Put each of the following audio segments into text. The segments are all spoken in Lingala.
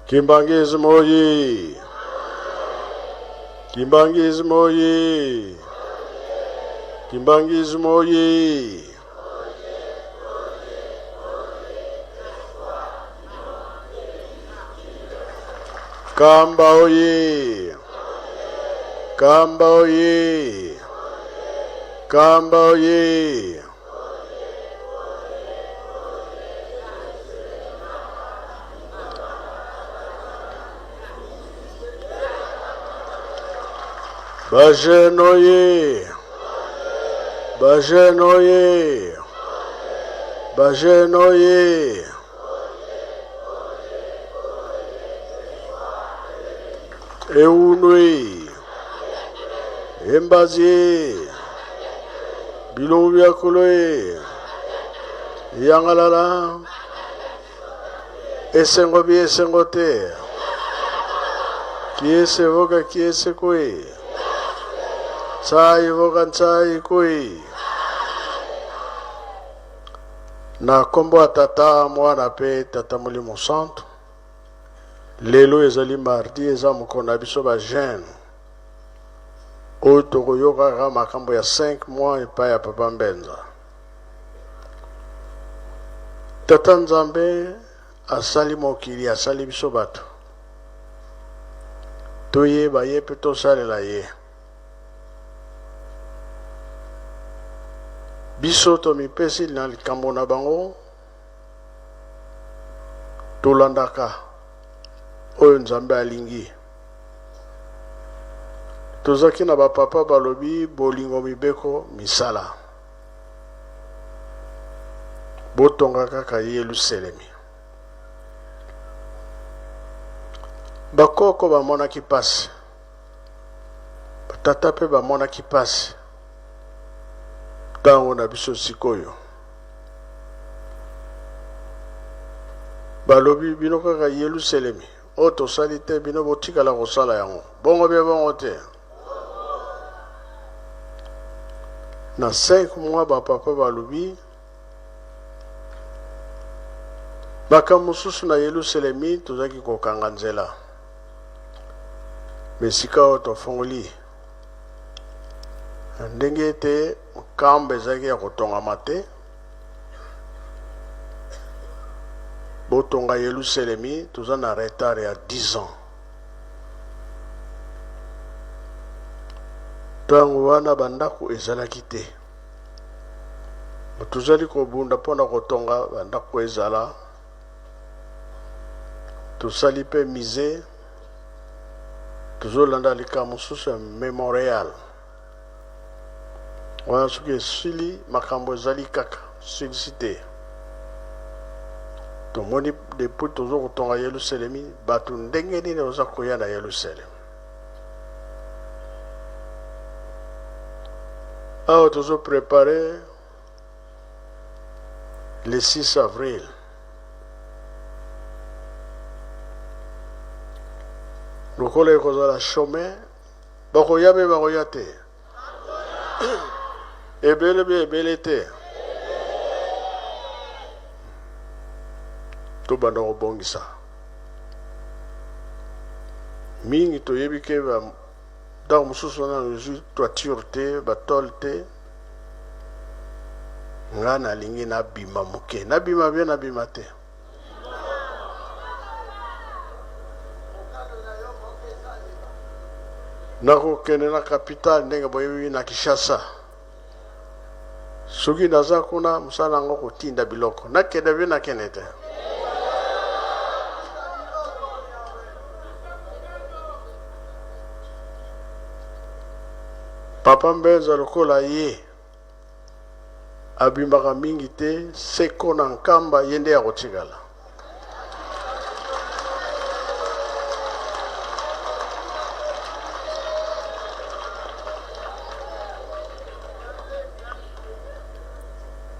Kimbanguisme oye! Kimbanguisme oye! Kimbanguisme oye! Kamba oye! Kamba oye! Kamba oye! Bajeune oye! Bajeune oye! Bajeune oye! Eunwe! Embazi! Bilongo bya kolo ye! Yangalala! Esengo bi esengo te! Kiese voka kiese kui! Tsai voka ntsai kui! Na kombo ya Tata, Mwana pe Tata Molimo Santu. Lelo ezali mardi, eza mokolo na biso ba jeune oyo tokoyokaka makambo ya 5 mois epai ya Papa Mbenza. Tata Nzambe asali mokili, asali biso bato, toyeba ye mpe tosalela ye. Biso tomipesi na likambo na bango Tolandaka oyo Nzambe alingi. Tozaki na ba papa balobi bolingo mibeko misala. Botonga kaka Yeluselemi. Bakoko bamonaki pasi. Batata pe bamonaki pasi. Tango na biso sikoyo. Balobi bino kaka Yeluselemi oyo tosali te, bino botikala kosala yango. Bongo bia bongo te. Na 5 mois ba papa balobi makambo mosusu na Yeluselemi tozalaki kokanga nzela. Me sika oyo tofongoli Na ndenge ete nkamba ezalaki ya kotongama te, botonga Yelusalemi, toza na retard ya 10 ans. Ntango wana bandako ezalaki te, tozali kobunda mpo na kotonga bandako ezala. Tosali mpe musee, tozolanda likambo mosusu ya memorial wana. Soki esili makambo ezali kaka silisi te. Tomoni depuis tozo kotonga Yelusalemi, bato ndenge nini baza koya na Yelusalemi. Awa tozo prepare le 6 avril. Lokola ekozala chômeur, bakoya mpe bakoya te, ebele mpe ebele te. Tobanda kobongisa mingi, toyebi ke ntango mosusu wana ezwi toiture te, batole te. Nga nalingi nabima moke, nabima bien, nabima te. Nakokende na capitale ndenge boyebi na Kinshasa. Soki naza kuna, mosala yango kotinda biloko. Nakende bien, nakende te. Papa Mbenza lokola ye abimaka mingi te seko na Nkamba ye nde akotikala.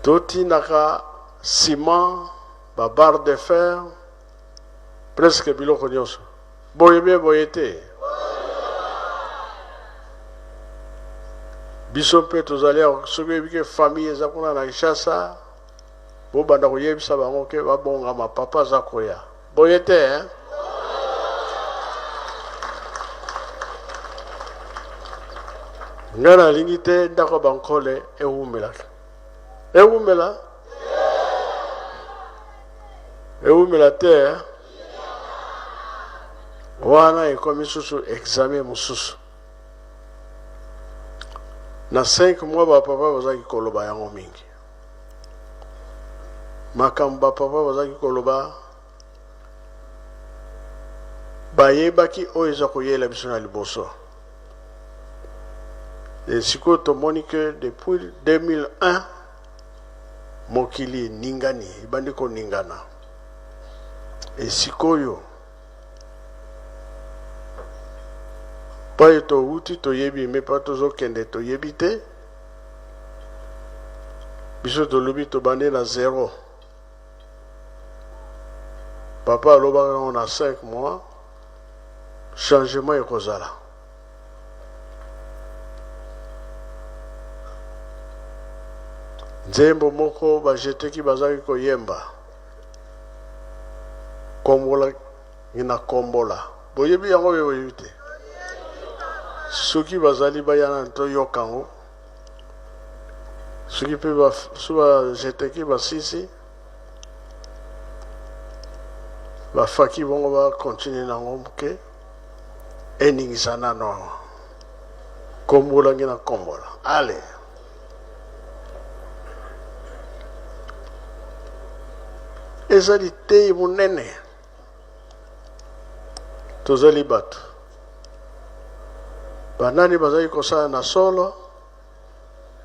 Totindaka ciment, ba barre de fer, presque biloko nyonso. Boye bien boye te? Biso mpe tozali awa, soki oyebi ke famille eza kuna na Kinshasa, bobanda koyebisa bango ke babongama, papa aza koya. Boye te hein? Ngai nalingi te ndako ya bankole ewumelaka. Ewumela? Ewumela te. Eh? Wana ekomi susu examen mosusu. Na 5 mois ba papa bazalaki koloba yango mingi. Makambo ba papa bazalaki koloba bayebaki oyo eza koyela biso na liboso. Et sikoyo tomoni que depuis 2001 mokili eningani, ebandi koningana. Et sikoyo paye towuti toyebi me pa tozokende toyebi te. Biso tolobi tobandi na zero. Papa alobaka yango na 5 mois changement ekozala. Nzembo moko bajeteki bazalaki koyemba kombola na kombola boyebi yango be boyebi te soki bazali baya na toyoka yango soki mpe so bajeteki basisi bafaki bongo bakontinue nango moke eningisa nano awa kombola nge na kombola ale eza liteyi monene tozali bato banani bazali kosala na solo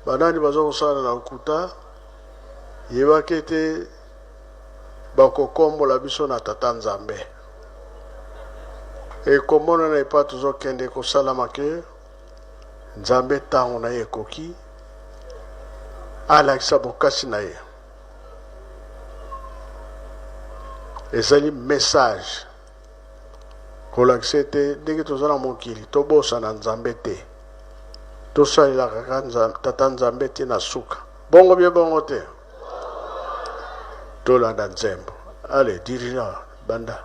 banani baza kosala na lokuta yebaki ete bakokombola biso na tata nzambe ekomonana epa tozokende ekosalama ke nzambe ntango na ye ekoki alakisa bokasi na ye ezali message kolakisa ete ndenge toza na mokili tobosana nzambe te tosalelaka kaka tata nzambe ti na suka bongo bie bongo te tolanda nzembo ale dirigeant banda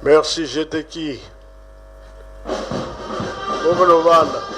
Merci, j'étais qui? Bokolovanda.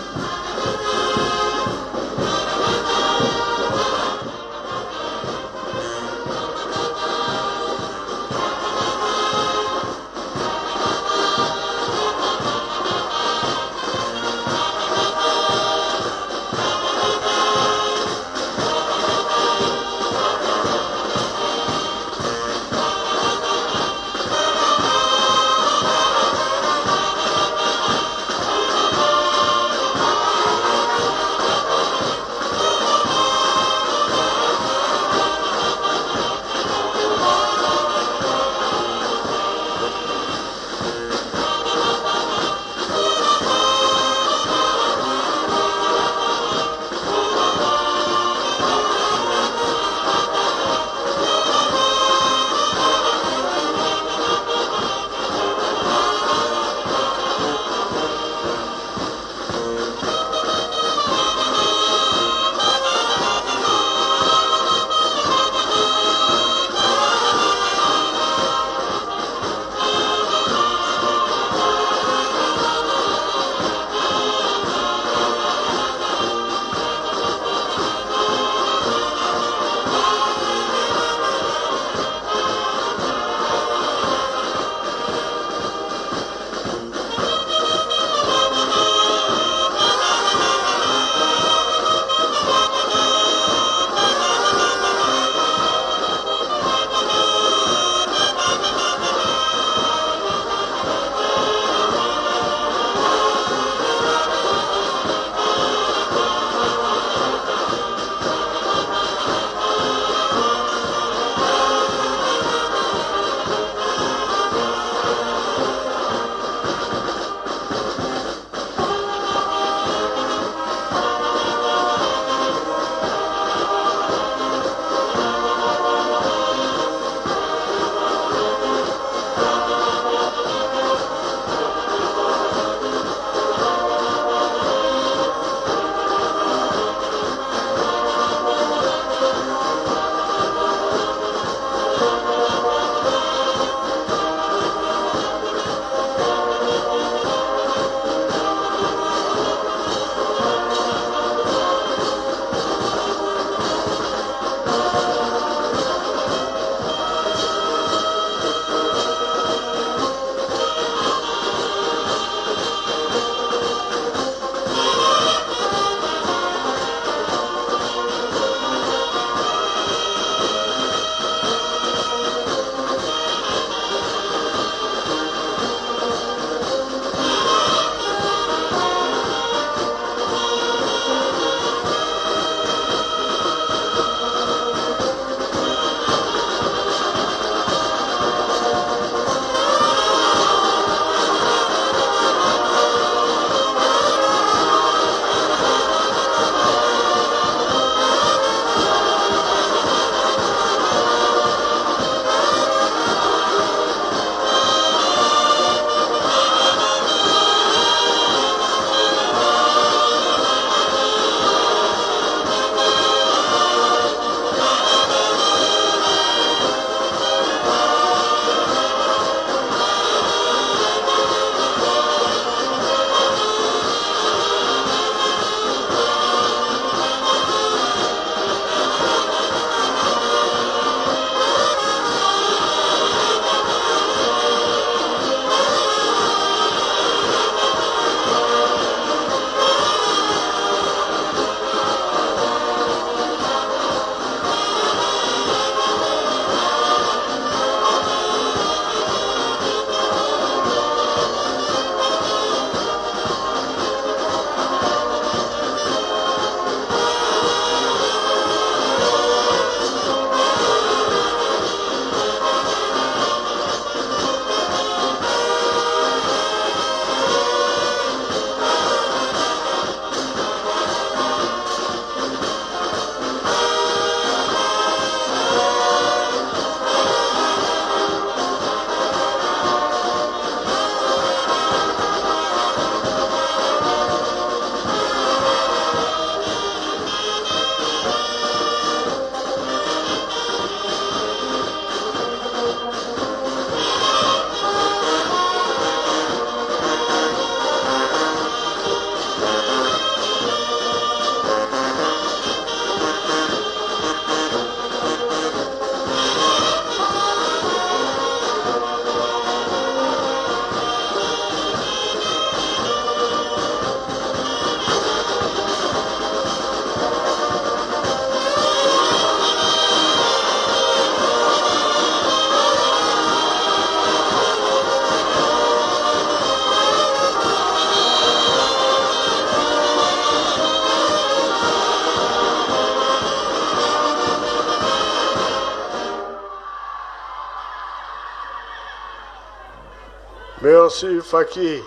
Merci Faki.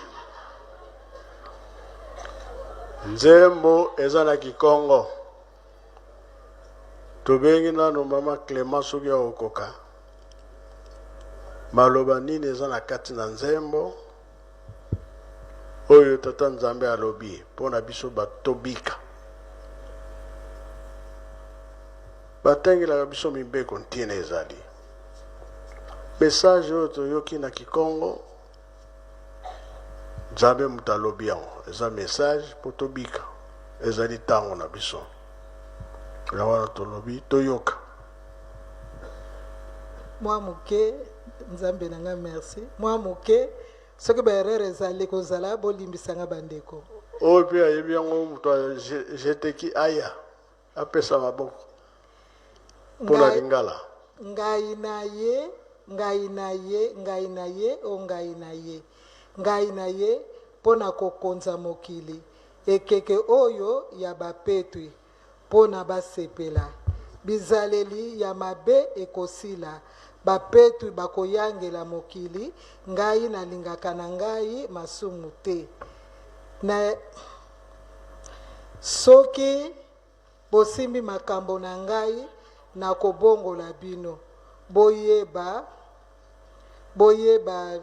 Nzembo eza na Kikongo. Tobengi nano mama Clement soki akokoka. Maloba nini eza na kati na nzembo oyo tata Nzambe alobi mpo na biso bato tobika. Batangelaka biso mibeko ntina ezali. Message oyo toyoki na Kikongo, Nzambe moto alobi yango, eza message mpo tobika, ezali ntango na biso. Yango wana tolobi toyoka. Mwa moke, Nzambe na nga merci. Mwa moke, soki ba erreur ezali kozala, bolimbisa nga bandeko. Oyo mpe ayebi yango moto ajeteki aya apesa maboko mpo na lingala. Ngai na ye, ngai na ye, ngai na ye, o ngai na ye, ngai na ye mpo na kokonza mokili, ekeke oyo ya bapetwi, mpo na basepela. Bizaleli ya mabe ekosila, bapetwi bakoyangela mokili, ngai nalingaka na ngai masumu te. Na soki bosimbi makambo na ngai, nakobongola bino. Boyeba, boyeba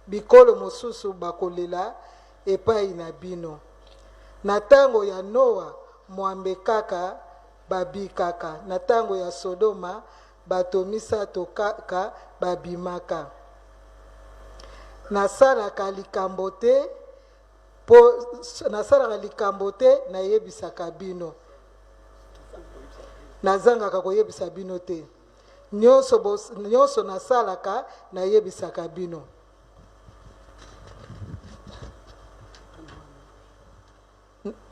bikolo mosusu bakolela epai na bino. Na tango ya Noa, mwambe kaka babikaka, na tango ya Sodoma, bato misato kaka babimaka. Nasalaka likambo te po nasalaka likambo te, nayebisaka bino. Nazangaka koyebisa bino te. Nyonso, nyonso nasalaka, nayebisaka bino.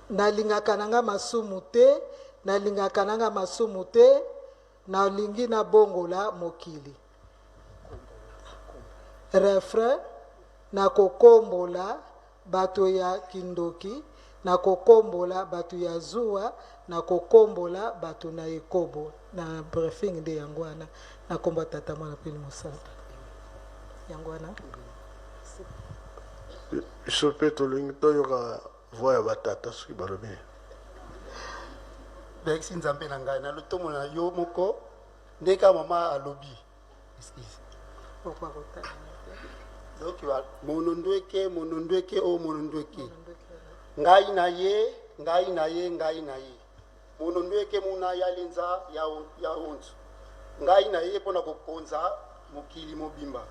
Nalingaka na nga masumu te, nalingaka na nga masumu te, nalingi nabongola mokili. Refrain, Nakokombola bato ya kindoki, nakokombola bato ya zuwa, nakokombola bato na ekobo. Na briefing nde yango wana, na kombo ya Tata, Mwana mpe Elimo Santu. Yango wana. Biso mpe tolingi toyoka voix ya batata soki balobi nini. Merci Nzambe na ngai na lotomo na yo moko ndenge kaka mama alobi. Excuse. Donc monondweke monondweke o oh, monondweke ngai na ye ngai na ye ngai na ye monondweke muna ya lenza ya, ya onzu ngai na ye mpo na kokonza mokili mobimba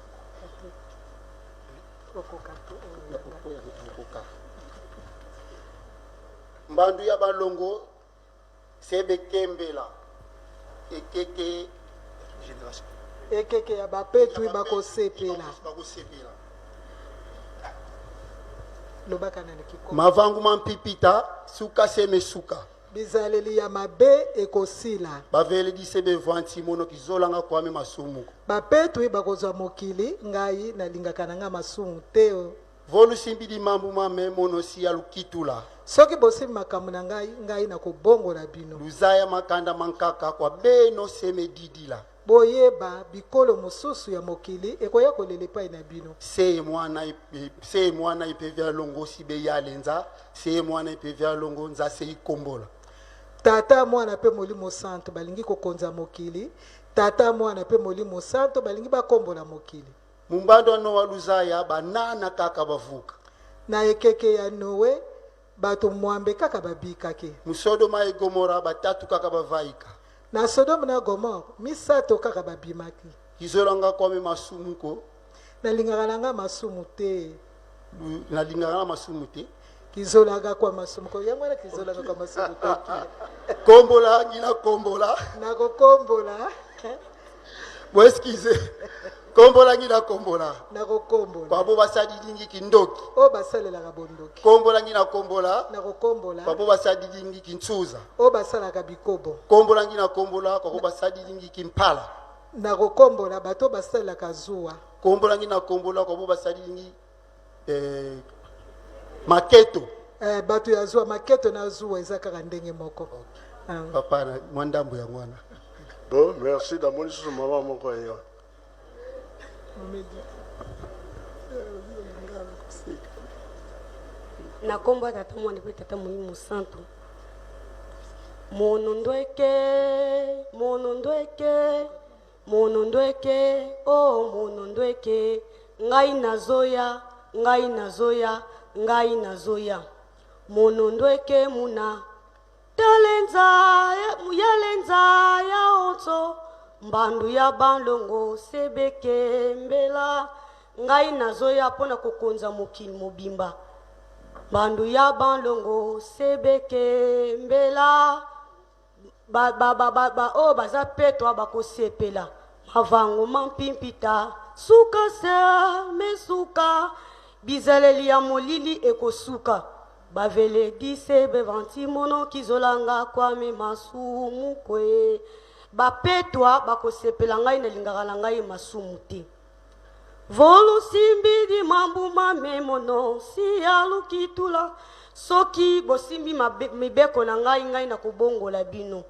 mbandu ya balongo Sebekembela ekeke generation. Ekeke ya bapetwi bakosepela. Bakosepela. Lobaka na kiko. Mavangu mampipita suka seme suka. Bizaleli ya mabe ekosila. Bavele disebe vanti mono kizolanga kwame masumu. Bapetwi bakozwa mokili, ngai nalingaka na ngai masumu te. Volusimbidi mambu mame monosi ya lukitula. Soki bosimbi makambo na ngai, ngai nakobongola bino. Luzaya makanda mankaka kwa beno seme didila. Boyeba, bikolo mosusu ya mokili ekoya kolela epai na bino. Seye mwana seye mwana ipevya longo sibe yale nza seye mwana ipevya longo nza seyi kombola. Tata, Mwana mpe Molimo Santu balingi kokonza mokili. Tata, Mwana mpe Molimo Santu balingi bakombola mokili. Mumbando wa Noa luzaya banana kaka bavuka. Na ekeke ya Noe, bato mwambe kaka babikaki. Mu Sodoma e Gomora batatu kaka bavaika. Na Sodome na Gomore, misato kaka babimaki. Kizolanga kwame masumu ko. Nalingaka na nga masumu te. Nalingaka na masumu te. Kizolanga kwa masumu ko. Yango wana kizolanga kwa masumu ko. Kombola ngina kombola. Nakokombola. Bo excuse. Kombola ngina kombola. Nakokombola. Kwabo basali lingi kindoki. Oyo basalelaka bondoki. Kombola ngina kombola. Nakokombola. Kwabo basali lingi kintsuza. Oyo basalaka bikobo. Kombola ngina kombola kwabo basali lingi kimpala. Nakokombola bato basalelaka zuwa. Kombola ngina kombola kwabo basali lingi eh, maketo. Eh, bato ya zuwa maketo na zuwa eza kaka ndenge moko. Ah. Papa na mwa ndambo yango wana. Bon, merci namoni lisusu mama moko ye wana. Na nkombo ya Tata, Mwana mpe Tata Molimo Mosantu. Monondweke, monondweke, monondweke, oh monondweke, ngai nazoya, ngai nazoya, ngai nazoya. Monondweke muna, talenza, yalenza ya onso, mbandu ya banlongo sebeke mbela, ngai nazoya mpo na kokonza mokili mobimba. Mbandu ya banlongo sebeke mbela, ba, ba, ba, ba, ba, oyo baza petwa bakosepela. Mavango mampimpita suka se mesuka, bizaleli ya molili ekosuka. Baveledi sebe vantimono kizolanga kwame masumu kwe. Bapetwa bakosepela, ngai nalingaka na ngai masumu te. Volusimbidi mambuma memono siya lukitula, soki bosimbi mibeko na ngai, ngai nakobongola bino.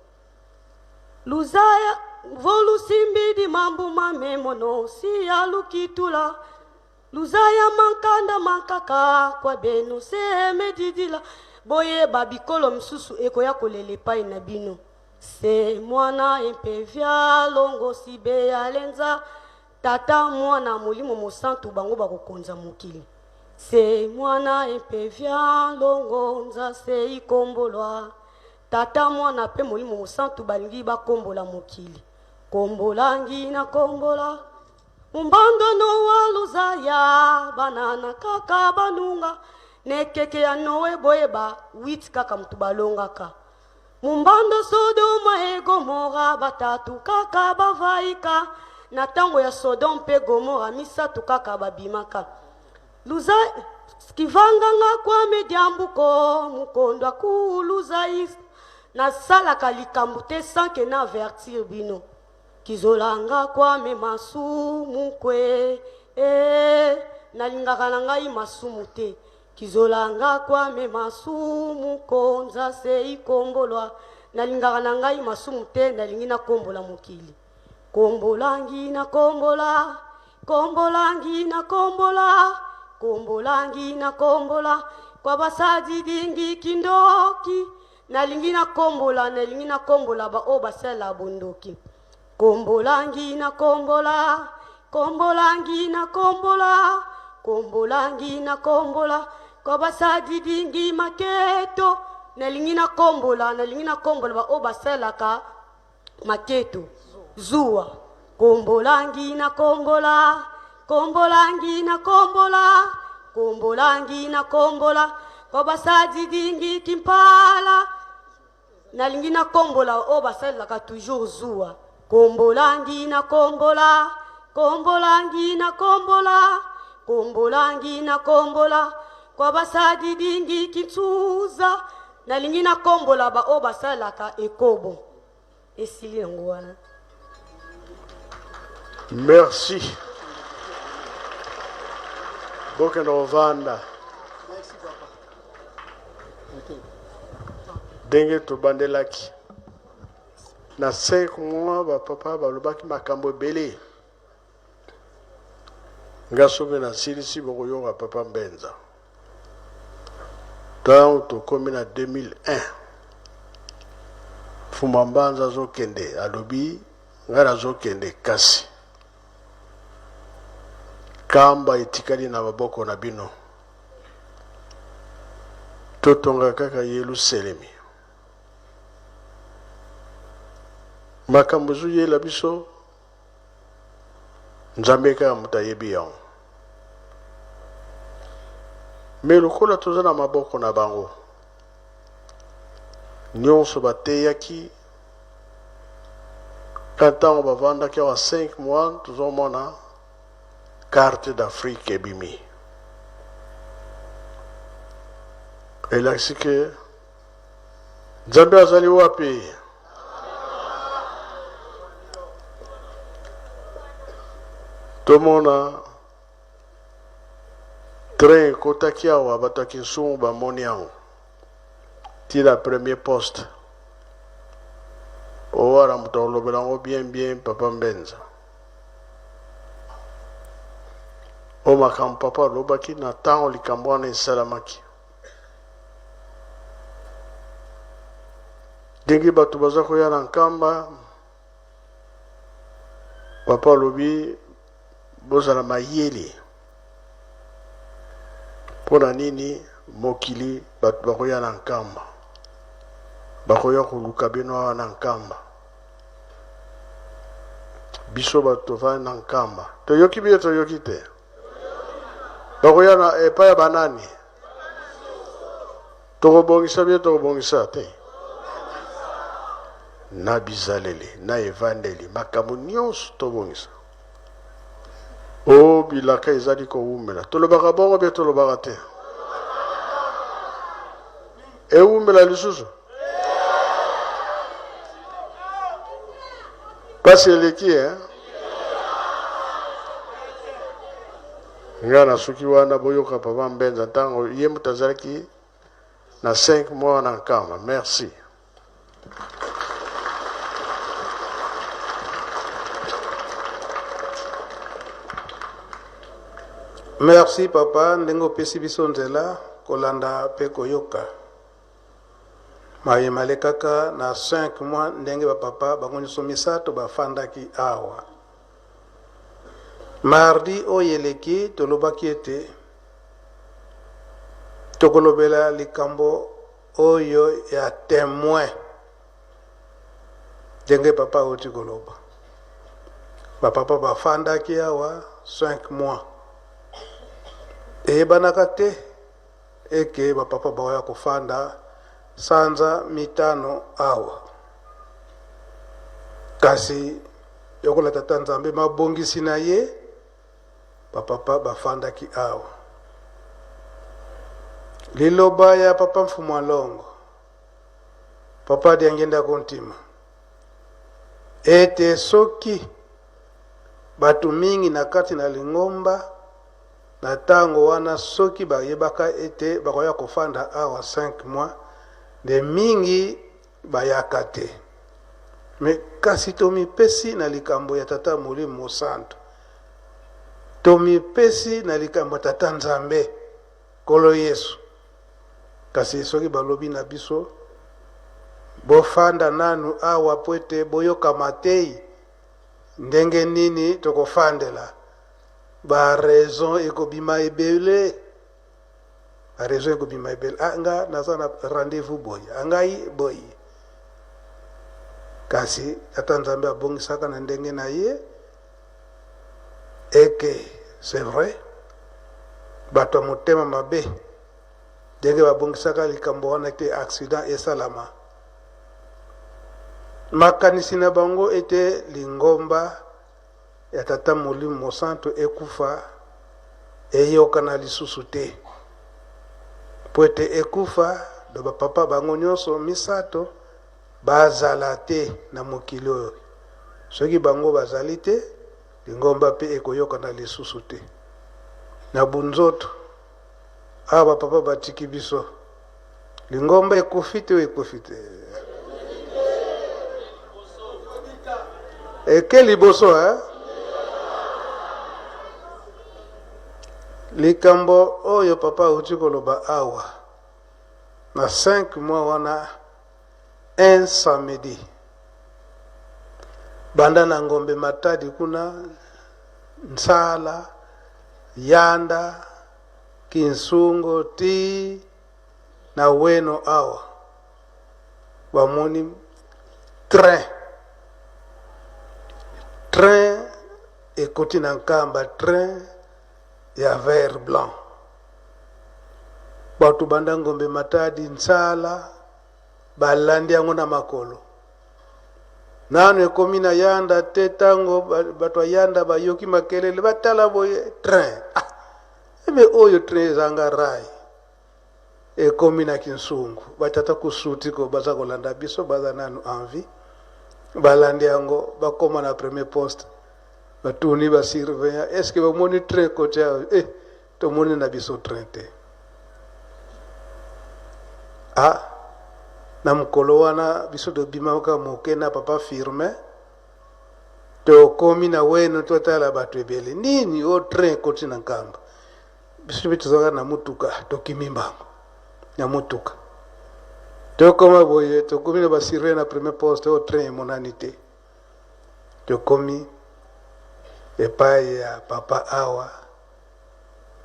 Luzaya volusimbidi mambuma memono siya lukitula, luzaya mankanda mankaka kwa beno seme didila, boyeba bikolo misusu ekoya kolela epai na bino. Se mwana empevia longo sibe ya lenza, Tata, Mwana, Molimo Mosantu bango bakokonza mokili. Se mwana empevia longo nzase ikombolwa, Tata, Mwana pe Molimo Mosantu balingi bakombola mokili. Kombola ngi na kombola mumbandono wa luzaya, banana kaka banunga nekeke ya Noe, boyeba 8 kaka mutu balongaka. Mumbando Sodoma e Gomora batatu kaka bavaika na tango ya Sodome mpe Gomora misatu kaka babimaka. Luza kivanganga kwame diambuko mukondo aku luza is nasalaka likambo te sans que na avertir bino. Kizolanga kwame masumu kwe eh, nalingaka na ngai masumu te. Kizolanga kwame masumu konza se ikombolwa, nalingaka na ngai masumu te, nalingi nakombola mokili. Kombola ngi nakombola, kombola ngi nakombola, kombola ngi nakombola, kwa basadi dingi kindoki, nalingi nakombola, nalingi nakombola ba oyo basala bondoki. Kombola ngi nakombola, kombola ngi nakombola, kombola ngi nakombola, kwa basadi dingi maketo, nalingi nakombola, nalingi nakombola ba oyo basalaka maketo zuwa. Kombola ngi nakombola, kombola ngi nakombola, kombola ngi nakombola, kwa basadi dingi kimpala, nalingi nakombola oyo basalelaka toujours zuwa. Kombola ngi nakombola, kombola ngi nakombola, kombola ngi nakombola, kwa basadi dingi kintsuza, nalingi nakombola ba oyo basalelaka ekobo. Esili yango wana. Merci. Bokende kovanda. Ndenge tobandelaki na 5 mois, bapapa balobaki makambo ebele. Nga soki nasilisi, bokoyoka papa Mbenza. Ntango tokomi na 2001, Fuma Mbanza azokende, alobi ngai nazokende, kasi kamba etikali na maboko na bino, totonga kaka Yelusalemi. Makambo ezoyela biso, Nzambe kaka moto ayebi yango. Me lokola toza na maboko na bango nyonso, bateyaki ka ntango bavandaki awa 5 mois, tozomona carte d'Afrique ebimi, elakisi ke Nzambe azali wapi. Tomona train ekotaki awa, bato ya Kinsungu bamoni yango ntina premier poste owara, moto akolobela yango bien bien papa Mbenza. Oyo makambo papa alobaki na ntango likambo wana esalamaki. Ndenge bato baza koya na Nkamba, papa alobi bozala mayele. Mpo na nini mokili bato bakoya na Nkamba, bakoya koluka bino awa na Nkamba. Biso bato tovandi na Nkamba, toyoki bino, toyoki te. Bakoya na epai ya banani? Tokobongisa bino, tokobongisa te na bizaleli na evandeli, makambo nyonso tobongisa. O bilaka ezali kowumela, tolobaka bongo mpe tolobaka te, ewumela lisusu pasi eleki eh? Nga nasuki wana, boyoka papa Mbenza ntango ye moto azalaki na 5 mois na Nkamba. Merci. Merci papa ndenge opesi biso nzela kolanda pe koyoka maye malekaka na 5 mois ndenge ba papa bango nyonso misato bafandaki awa. Mardi oyo eleki tolobaki ete tokolobela likambo oyo ya temoin ndenge papa auti koloba. Bapapa bafandaki awa 5 mois, eyebanaka te eke bapapa bakoya kofanda sanza mitano awa. Kasi lokola Tata Nzambe mabongisi na ye, bapapa bafandaki awa. Liloba ya papa Mfumu Alongo, papa Diangienda Kuntima, ete soki bato mingi na kati na lingomba Na tango wana soki bayebaka ete bakoya kofanda awa 5 mois nde mingi bayaka te. Mais kasi tomipesi na likambo ya Tata Molimo Mosantu. Tomipesi na likambo ya Tata Nzambe, Nkolo Yesu. Kasi soki balobi na biso bofanda nanu awa po ete boyoka mateyi, ndenge nini tokofandela? Ba raison ekobima ebele, ba raison ekobima ebele. Ah, nga naza na rendez-vous boye, ah, ngai boye. Kasi ata Nzambe abongisaka na ndenge na ye eke c'est vrai bato ya motema mabe ndenge babongisaka likambo wana te accident esalama makanisi na bango ete lingomba ya Tata Molimo Mosantu ekufa, eyokana lisusu te. Mpo ete ekufa, do ba papa bango nyonso misato bazala te na mokili oyo. Soki bango bazali te, lingomba mpe ekoyokana lisusu te. Na bunzoto, awa ba papa batiki biso, lingomba ekufi te oyo ekufi te? Eke liboso eh? Likambo oyo papa auti koloba awa na 5 mois wana, un samedi banda na Ngombe Matadi kuna Nsala Yanda Kinsungo ti na Weno awa bamoni train, train ekoti na Nkamba, train ya vert blanc. Bato banda Ngombe Matadi Nsala balandi yango na makolo. Nanu ekomi na Yanda te, tango bato ya Yanda bayoki makelele, batala boye train. Ah, ebe oyo train ezanga rail ekomi na Kinsungu. Batata kusuti ko baza kolanda biso, baza nanu en vie, balandi yango, bakoma na premier poste, batuni ba surveillant, est ce que bomoni train kote awa? Eh, tomoni na biso train te. Ah, na mokolo wana biso tobimaka moke na papa Firmin, tokomi na Weno, totala bato ebele, nini o train ekoti na Nkamba. Biso mpe tozalaka na motuka, tokimi mbango na motuka. Tokoma boye, tokomi na basirene na premier poste, oyo train emonani te. Tokomi epai ya papa awa,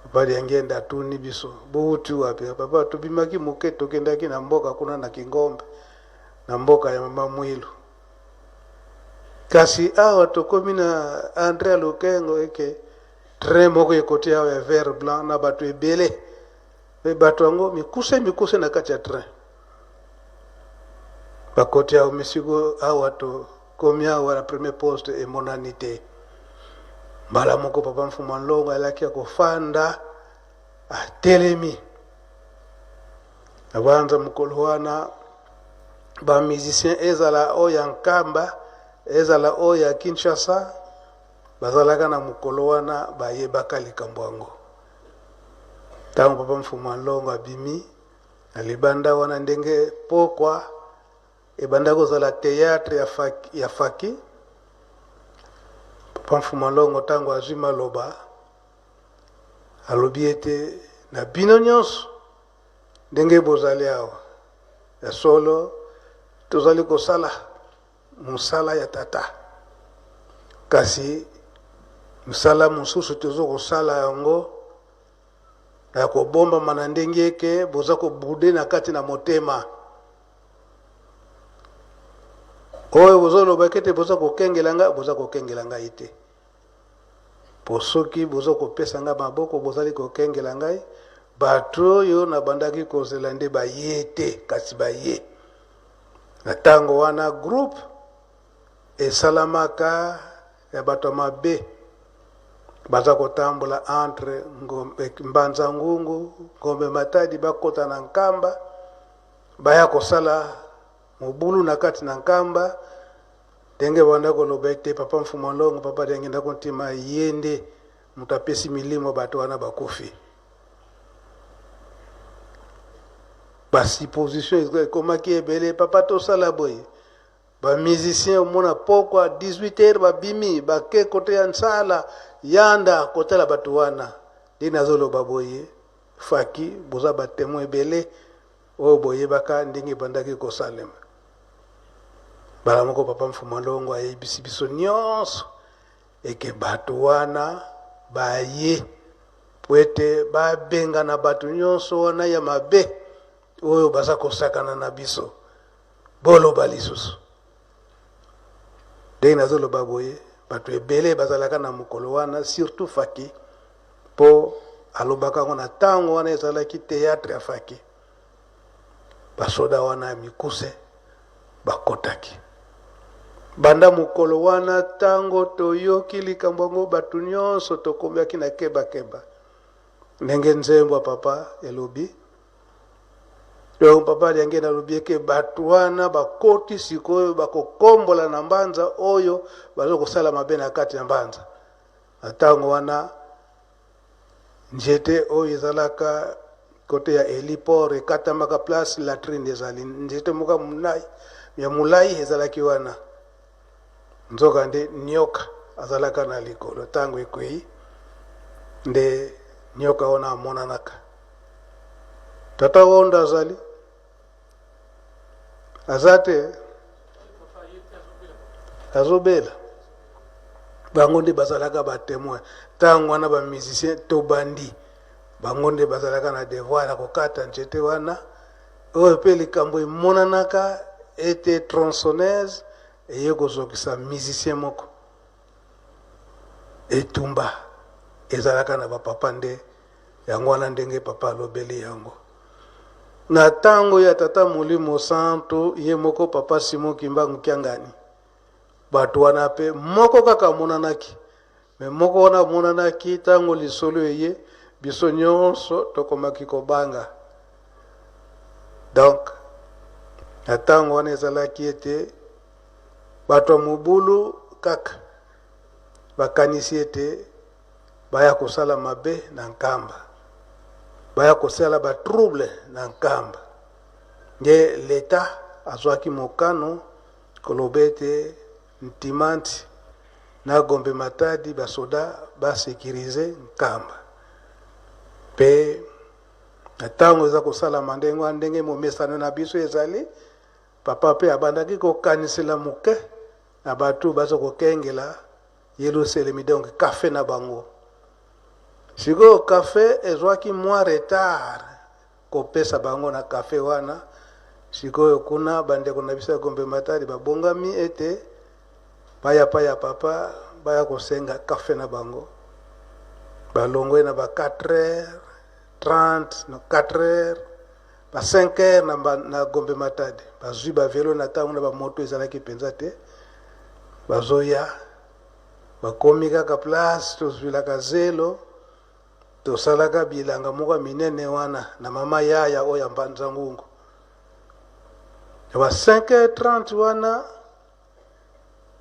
papa Diangienda atuni biso, bowuti wapi? Papa, tobimaki moke, tokendaki na mboka kuna na Kingombe, na mboka ya mama Mwilu. Kasi awa tokomi na Andre ya Lokengo, eke train moko ekoti awa ya vert blanc na bato ebele, pe bato yango mikuse mikuse na kati ya train bakoti awa misiko awa tokomi awa na premier poste emonani te. Mbala moko papa Mfuma Nlongo alaki ya kofanda, atelemi abanza mokolo wana ba musicien ezala oyo ya Nkamba ezala oyo ya Kinshasa bazalaka na mokolo wana bayebaka likambo yango. Ntango papa Mfuma Nlongo abimi na libanda wana ndenge pokwa ebanda kozala théâtre ya faki, ya faki. Papa Mfuma Nlongo ntango azwi maloba alobi ete na bino nyonso ndenge bozali awa ya solo tozali kosala mosala ya tata, kasi mosala mosusu tozo kosala yango ya kobombama na ndenge eke boza kobude na kati na motema oyo bozolobaki ete boza kokengela ngai, boza kokengela ngai te, po soki boza kopesa ngai maboko bozali kokengela ngai, bato oyo nabandaki kozela nde baye te, kasi baye. Na ntango wana groupe esalamaka ya bato ya mabe baza kotambola entre Ngombe, Mbanza Ngungu, Ngombe Matadi, bakota na Nkamba, baya kosala mobulu na kati na Nkamba. Ndenge banda koloba ete papa Mfuma Nlongo, papa Diangienda Kuntima, ye nde moto apesi milimo bato wana bakufi. Ba supposition ekomaki ebele, papa tosala boye. Ba musicien omona pokwa 18 heures babimi bake kote ya nsala yanda kotala bato wana. Nde nazoloba boye, faki boza ba temoin ebele oyo boyebaka ndenge ebandaki kosalema. Mbala moko papa Mfuma Longo ayebisi biso nyonso eke bato wana baye po ete babengana bato nyonso wana ya mabe oyo baza kosakana na biso. Boloba lisusu ndenge nazoloba boye, bato ebele bazalaka na mokolo wana, surtout Faki, po alobaka yango na ntango wana ezalaki théâtre ya Faki. Basoda wana ya mikuse bakotaki banda mokolo wana. Ntango toyoki likambo yango, bato nyonso tokomaki na kebakeba, ndenge nzembo ya papa elobi. Donc papa Diangienda alobi eke bato wana bakoti sikoyo bakokombola na mbanza oyo baza kosala mabe na kati ya mbanza. Na ntango wana nzete oyo ezalaka kote ya heliport ekatamaka place latrine ezali, nzete moko ya molai ezalaki wana, nzoka nde nyoka azalaka na likolo. Ntango ekwei nde nyoka wana amonanaka. Tata Wondo azali aza te, azobela. Bango nde bazalaka ba témoin ntango wana, ba musicien tobandi, bango nde bazalaka na devoir ya kokata nzete wana oyo mpe likambo emonanaka ete tronçonneuse eye kozokisa musicien moko. Etumba ezalaka na bapapa nde yango wana ndenge papa alobeli yango na ntango ya tata Molimo Santu ye moko papa Simon Kimbangu Kiangani. Bato wana mpe moko kaka amonanaki, me moko wana amonanaki ntango lisolo eye biso nyonso tokomaki kobanga. Donc na ntango wana ezalaki ete bato ya mobulu kaka bakanisi ete baya kosala mabe na Nkamba, baya kosala ba trouble na Nkamba. Nde l'Etat azwaki mokano koloba ete Ntimanti na Gombe Matadi basoda ba sécuriser Nkamba. Pe Na ntango eza kosalama ndenge wana, ndenge momesano na biso ezali, papa mpe abandaki kokanisela moke na bato baza kokengela Yelusalemi, donc kafe na bango. Sikoyo kafe ezwaki mwa retard kopesa bango na kafe wana. Sikoyo kuna bandeko na biso ya Gombe Matadi babongami ete baya pa ya papa baya kosenga kafe na bango. Balongwe na ba 4 heures 30 no 4 heures ba 5 heures na, na Gombe Matadi, bazwi ba velo na ntango na ba moto ezalaki mpenza te, bazoya bakomi kaka place tozwilaka zelo, tosalaka bilanga moko ya minene wana na mama yaya oyo ya Mbanza Ngungu. Na ba 5 heures 30 wana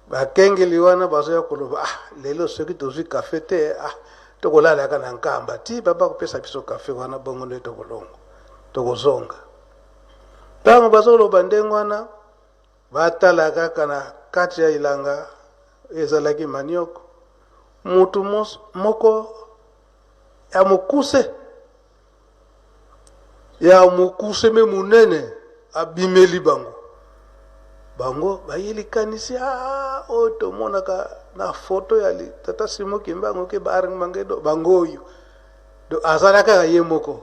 bakengeli wana bazoya koloba, ah, lelo soki tozwi kafe te, ah, tokolalaka na nkamba ti papa kopesa biso kafe wana, bongo nde tokolongo tokozonga. Ntango bazoloba ndenge wana, batala kaka na kati ya elanga ezalaki manioko, mutu moko ya mokuse ya mokuse me monene abimeli bango. Bango baye likanisi, ah, oyo tomonaka na foto ya tata Simon Kimbangu ke baarmangedo bango oyo. Do azalaka kaka ye moko,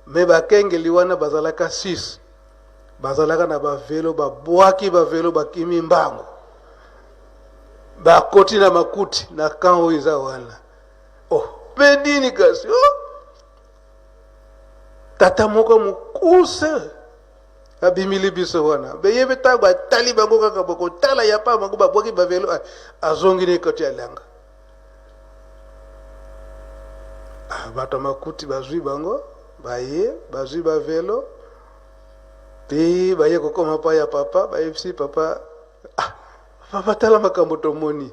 me bakengeli wana bazalaka 6, bazalaka na bavelo, babwaki bavelo, bakimi mbango, bakoti na makuti na camp oyo eza wana. Oh, mpe nini kasi? Oh, tata moko mokuse abimili biso wana, beye mpe ntango atali bango kaka bokotala ya pa bango babwaki bavelo, azongi na ekoti ya langa. Ah, bato ya makuti bazwi bango, baye bazwi bavelo ti baye kokoma pa ya papa, bayebisi papa, ah, papa tala makambo tomoni.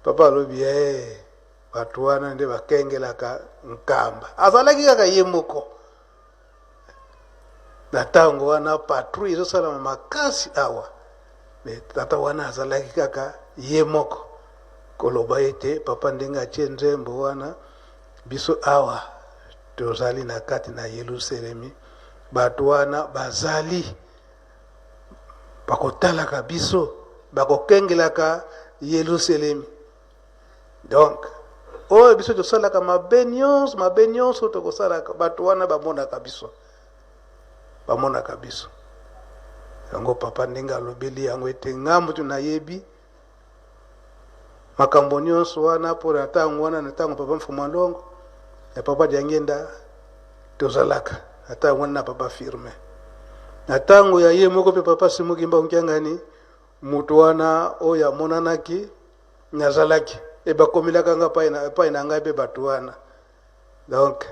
Papa alobi, eh, bato wana nde bakengelaka nkamba. Azalaki kaka ye moko na ntango wana, patrouille ezosalama makasi awa, me tata wana azalaki kaka ye moko. Koloba ete papa ndenge atie nzembo wana, biso awa tozali na kati na Yelusalemi, bato wana bazali bakotalaka biso, bakokengelaka Yelusalemi. Donc oyo biso tosalaka mabe nyonso, mabe nyonso tokosalaka, bato wana bamonaka biso, bamonaka biso. Yango papa ndenge alobeli yango ete nga moto nayebi makambo nyonso wana, mpo na ntango wana, na ntango papa Mfuma Ndongo ya papa Diangenda tozalaka na ntango wana na papa Firmin, na ntango ya ye moko mpe papa Simon Kimbangu Kiangani, moto wana oyo amonanaki nazalaki e bakomelaka nga epai na ngai mpe bato wana. Donc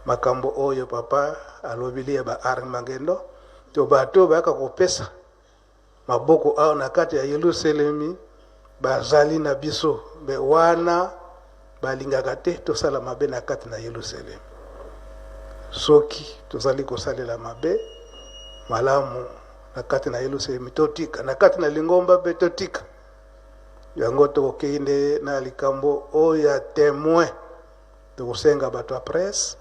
makambo oyo papa alobeli ya ba Armagendo to bato bayaka kopesa maboko awa na kati ya Yelusalemi bazali na biso, me wana balingaka te tosala mabe na kati na Yelusalemi. Soki tozali kosalela mabe malamu na kati na Yelusalemi, totika na kati na lingomba mpe totika yango. Tokokei nde na likambo oyo ya temoin, tokosenga bato ya presse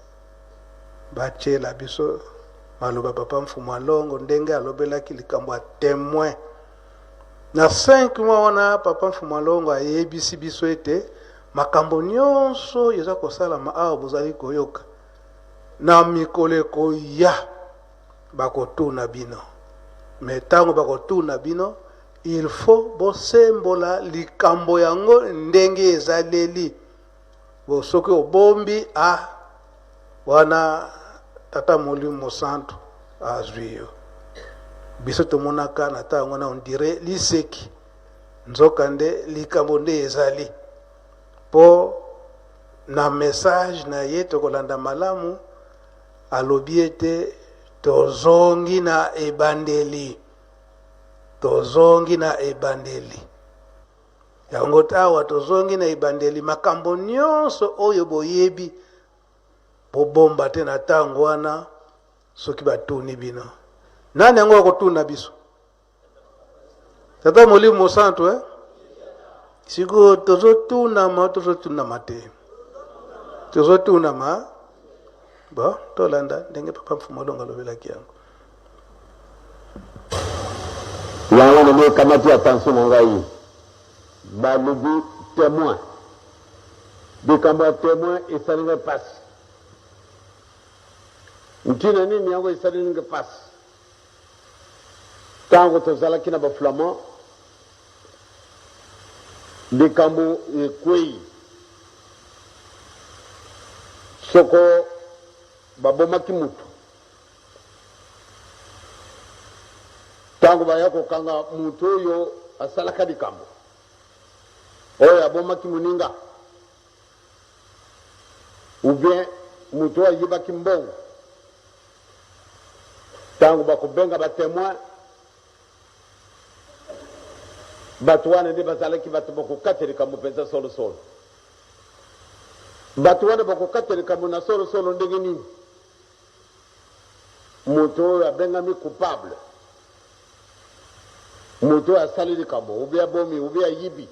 batiela biso maloba papa Mfumu Alongo ndenge alobelaki likambo ya temoin na 5 mois wana. Papa Mfumu Alongo ayebisi biso ete makambo nyonso eza kosalama awa bozali koyoka, na mikolo ekoya bakotuna bino, me ntango bakotuna bino, il faut bosembola likambo yango ndenge ezaleli. Bo soki obombi, a wana tata Molimo Mosantu azwi yo. Biso tomonaka na ntango wana on dirait liseki, nzoka nde likambo nde ezali. Po na message na ye tokolanda malamu, alobi ete tozongi na ebandeli, tozongi na ebandeli. Yango awa tozongi na ebandeli, makambo nyonso oyo boyebi bobomba te na ntango wana. Soki batuni bino, nani yango akotuna biso? Tata Molimo Mosantu, eh? Sikoyo tozotunama, tozotunama te, tozotunama. Bon, tolanda ndenge papa Mfumu Alongo alobelaki yango. Yango wana nde ekamati attention na ngai. Balobi temoin. Likambo ya temoin esali ngai pasi. Ntina nini yango esali ngai pasi? Ntango tozalaki na ba Flamands, likambo ekwei soko babomaki moto. Ntango baya kokanga moto oyo asalaka likambo, oyo abomaki moninga, ou bien moto oyo ayibaki mbongo, Ntango bakobenga ba temoins, bato wana nde bazalaki bato bakokata likambo mpenza solosolo. Bato wana bakokata likambo na solosolo ndenge nini? Moto oyo abengami coupable, moto oyo asali likambo, ou bien abomi, ou bien ayibi,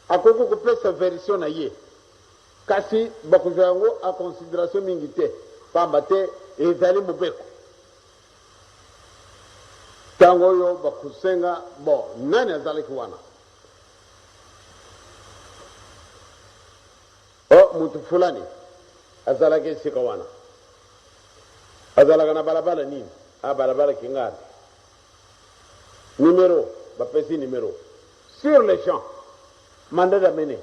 akoki kopesa version na ye. Kasi bakozwa yango en consideration mingi te, pamba te ezali mobeko. Tango oyo bakosenga, bon, nani azalaki wana? Oh, mutu fulani azalaki esika wana. Azalaka na balabala nini? Ah, balabala Kingani. Numero, bapesi numero. Sur le champ, mandat d'amener.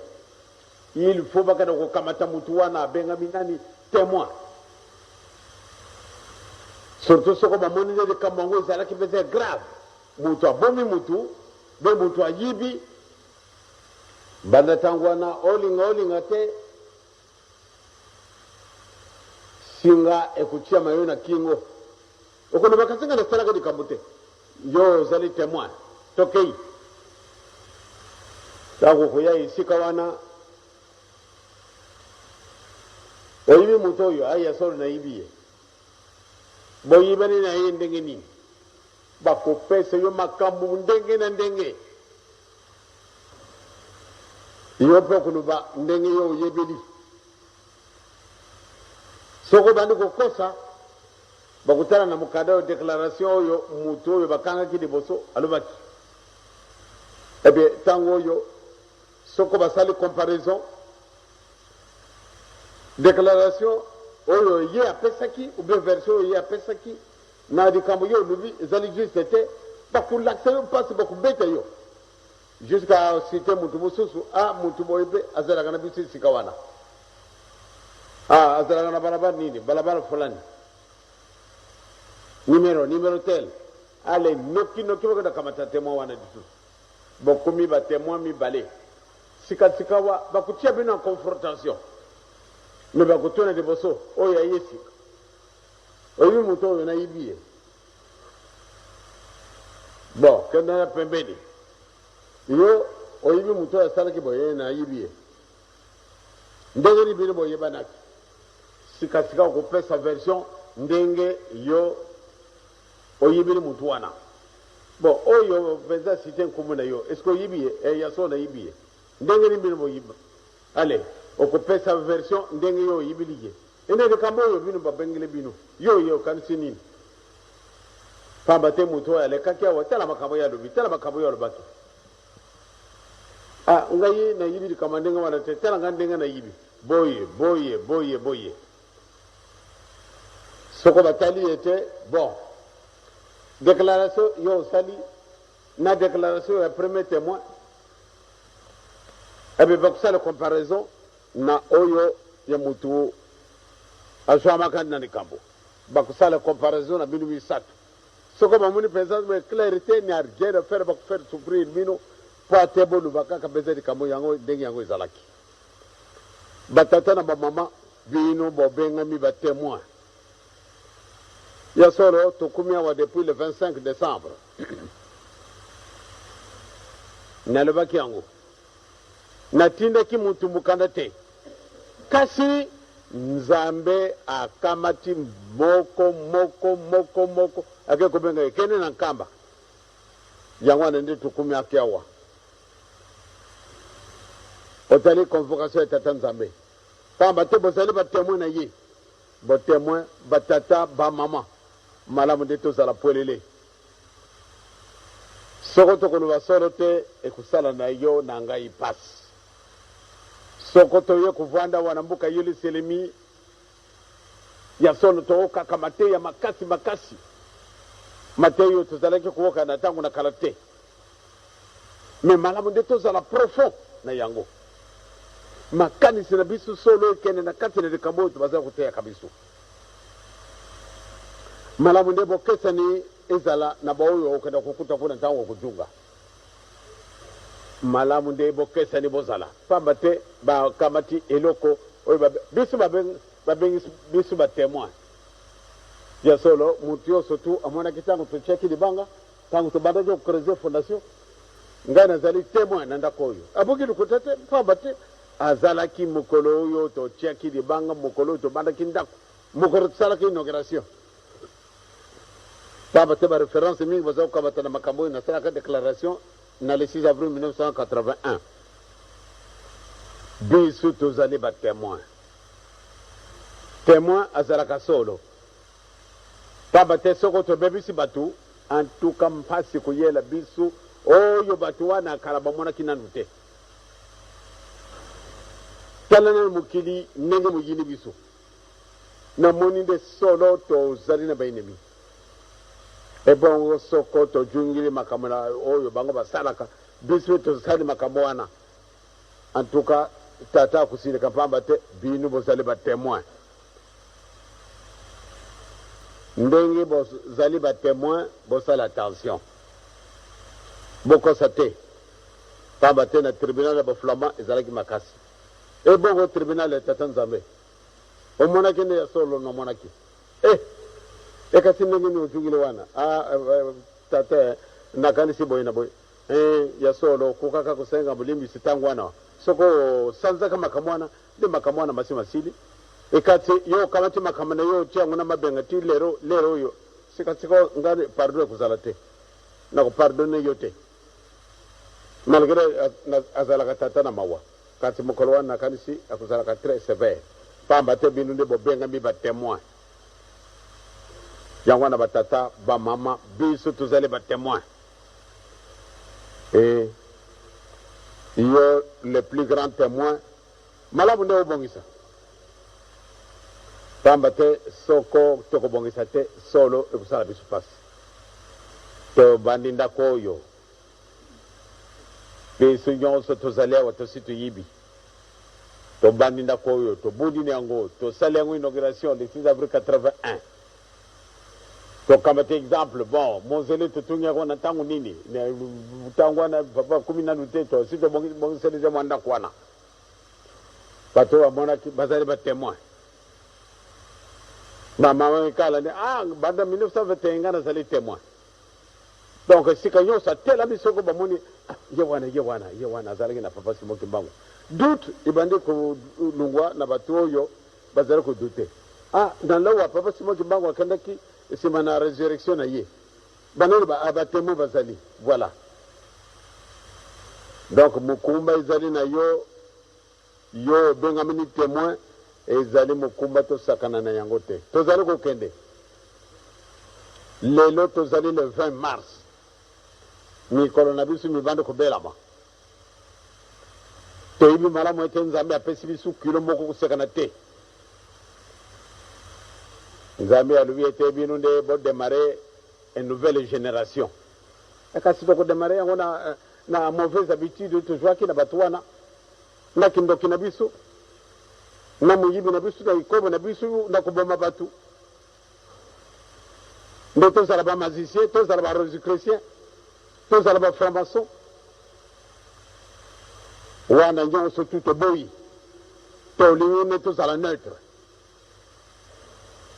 Il faut bakenda kokamata mutu wana abengami nani temoin. Surtout soko bamoni nde likambo yango ezalaki mpenza grave, mutu abomi mutu be mutu ayibi, banda ntango wana olinga olinga te singa ekotiama yo na kingo, okoloba kasi nga nasalaka likambo te. Yo ozali temoin. Tokei. Ntango okoya esika wana, oyebi moto oyo? Ai, ya solo nayebi ye. Boyebani na ye ndenge nini? Bakopesa yo makambo ndenge na ndenge. Yo mpe okoloba ndenge yo oyebeli. Soki obandi kokosa, Bakotala na mokanda oyo declaration oyo moto oyo bakangaki liboso alobaki. Eh bien, tango oyo soko basali comparaison, declaration oyo ye apesaki ou bien version oyo ye apesaki na likambo yo olobi ezali juste te, bakolakisa yo mpasi, bakobeta yo jusqu'à citer moto mosusu, ah moto boye mpe azalaka na biso esika wana. Ah, azalaka na balabala nini? Balabala fulani. Numero, numero tel. Ale, noki noki bakenda kamata temoin wana lisusu. Bokomi ba temoin mibale. Sika sikawa bakotia bino en confrontation. Mais bakotuna liboso oyo aye sika. Oyebi moto oyo nayibi ye. Bon, kenda na pembeni. Yo oyebi moto oyo asalaki boye nayibi ye. Ndenge nini bino boyebanaki? Sika sika okopesa version ndenge yo oyibeli mutu wana. Bon oyo penza cite nkombo na yo est ce que oyibi ye? Eh ya solo nayibi ye. Ndenge nini bino boyiba? Allez okopesa version ndenge yo oyibeli ye. Ene likambo oyo bino babengeli bino yo oye okanisi nini? Pamba te mutu oyo alekaki awa tala makambo ye alobi tala makambo yo alobaki. Ah, ngai nayibi likambo ya ndenge wana te. Tala ngai ndenge nayibi. Boye, boye, boye, boye. Soko batali ye te, bon. Declaration yo osali na declaration ya premier temoin, ebe bakosala comparaison na oyo ya mutu azwamaka na likambo. Bakosala comparaison na bino misato. Soko bamoni penza clair te ni a rien à faire bako faire souffrir bino po ate boloba kaka penza likambo yango ndenge yango ezalaki. Ba tata na ba mama bino bobengami ba temoins. Ya solo tokomi awa depuis le 25 decembre. Nalobaki yango. Natindaki mutu mokanda te. Kasi Nzambe akamati moko moko moko moko ake kobenga ye kende na nkamba. Yango wana nde tokomiaki awa. Otali convocation ya Tata Nzambe. Pamba te bozali ba temoins na ye. Ba temoins, ba tata, ba mama, malamu nde tozala pwelele. Soko tokoloba solo te, ekosala na yo na ngai pasi. Soko toye kovanda awa na mboka Yelusalemi, ya solo tookaka mateya makasi makasi, mateya oyo tozalaki kooka na tango na kala te. Mais malamu nde tozala profond na yango. Makanisi na biso solo ekende na kati na likambo oyo bazali koteyaka biso. Malamu nde bokesani ezala na baoyo okenda kokuta kuna ntango okojunga. Malamu nde bokesani bozala, pamba te bakamati eloko oyo biso babengi biso ba temoins. Ya solo, moto nyonso tu amonaki ntango totiaki libanga. Tango tobandaki ko creuser fondation, ngai nazali temoin na ndako oyo. Abuki lokuta te, pamba te azalaki mokolo oyo totiaki libanga, mokolo oyo tobandaki ndako, mokolo tosalaki inauguration. Pamba te ba references mingi baza kokamata na makambo oyo nasalaka declaration na le 6 avril 1981. Biso tozali ba temoins. Temoin azalaka solo. Pamba te soko tobebisi batu, en tout cas mpasi ekoyela biso oyo batu wana kala bamonaki nanu te. Tala nanu mokili ndenge moyini biso. Namoni nde solo tozali na ba ennemis. Ebongo soko tojungili makambo na oyo bango basalaka, biso pe tosali makambo wana. En tout cas tata akosilika pamba te bino bozali ba temoins. Ndenge bozali ba temoins bosala attention. Bokosa te. Pamba te na tribunal ya ba flamands ezalaki makasi. Ebongo tribunal ya tata Nzambe? Omonaki nde ya solo namonaki. Eh! Ekasi ndenge nini ojungili wana? Ah, eh, tata eh, nakanisi boye na boye. Eh, ya solo okokaka kosenga bolimbisi tango wana. Soko osanzaka makambo wana, nde makambo wana masi masili. Ekati yo okamati makambo na yo otie yango na mabenga ti lero, lero oyo. Sika sika nga pardon ekozala te. Nako pardonner yo te. Malgre azalaka tata na mawa, kasi mokolo wana nakanisi akozalaka très sevère. Pamba te bino nde bobengami ba temoins. Yango wana ba tata, ba mama, biso tozali ba temoins. Et yo le plus grand temoin, malamu nde obongisa. Pamba te soko tokobongisa te, solo ekosala biso pasi. Tobandi ndako oyo, biso nyonso tozali awa tosi toyibi. Tobandi ndako oyo, tobundi na yango, tosali yango inauguration le 6 avril 81. Tokamata exemple, bon, monzele totongi yango na ntango nini? Ntango wana papa akomi nanu te, tosi tobongiseli deja mwa ndako wana. Bato oyo bamonaki bazali ba temoins. Ba mama Mikala nde ah, banda 1921 ngai nazali temoin. Donc esika nyonso atelami soko bamoni ah, ye wana ye wana ye wana azalaki na papa Simon Kimbangu. Doute ebandi kolungwa na bato oyo bazali ko douter. Ah, na lowa papa Simon Kimbangu akendaki nsima na resurrection na ye. Banani ba, ah, ba temoins bazali. Voilà. Donc mokumba ezali na yo, yo obengami ni temoin, ezali mokumba tosakana na yango te. Tozali kokende. Lelo tozali le 20 mars. Mikolo na biso mibandi kobelama. Toyebi malamu ete Nzambe apesi biso kilo moko kosekana te. Nzambe alobi ete bino nde bo demarrer une nouvelle generation. Kasi toko demarrer yango na, na mauvaise habitude oyo tozwaki na bato wana, na kindoki na biso, na moyibi na biso, na ekobo na biso, na koboma bato. Nde tozala ba magicien, tozala ba rosicrucien, tozala ba franc-maçon. Wana nyonso tu toboyi. Tolingi nde tozala neutre.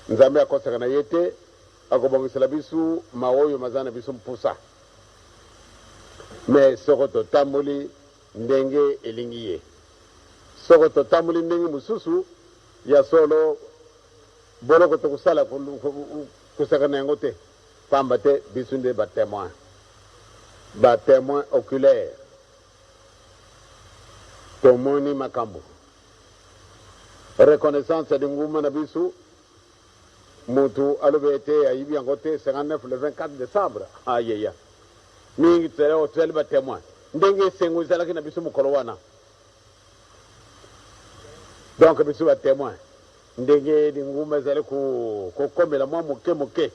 Nzambe akosaka na ye te, akobongisela biso maoyo maza na biso mposa. Mais soko totamboli ndenge elingi ye. Soko totamboli ndenge mosusu, ya solo Boloko tokosala kosakana na yango te, pamba te biso nde ba temoins, ba temoins oculaires. Tomoni makambo. Reconnaissance ya linguma na biso. Mutu alobi ete ayibi yango te 59 le 24 decembre. Ayeya. Mingi tozali tozali ba temoin. Ndenge esengo ezalaki na biso mokolo wana. Donc biso ba temoin. Ndenge lingumba ezali kokomela mwa moke moke.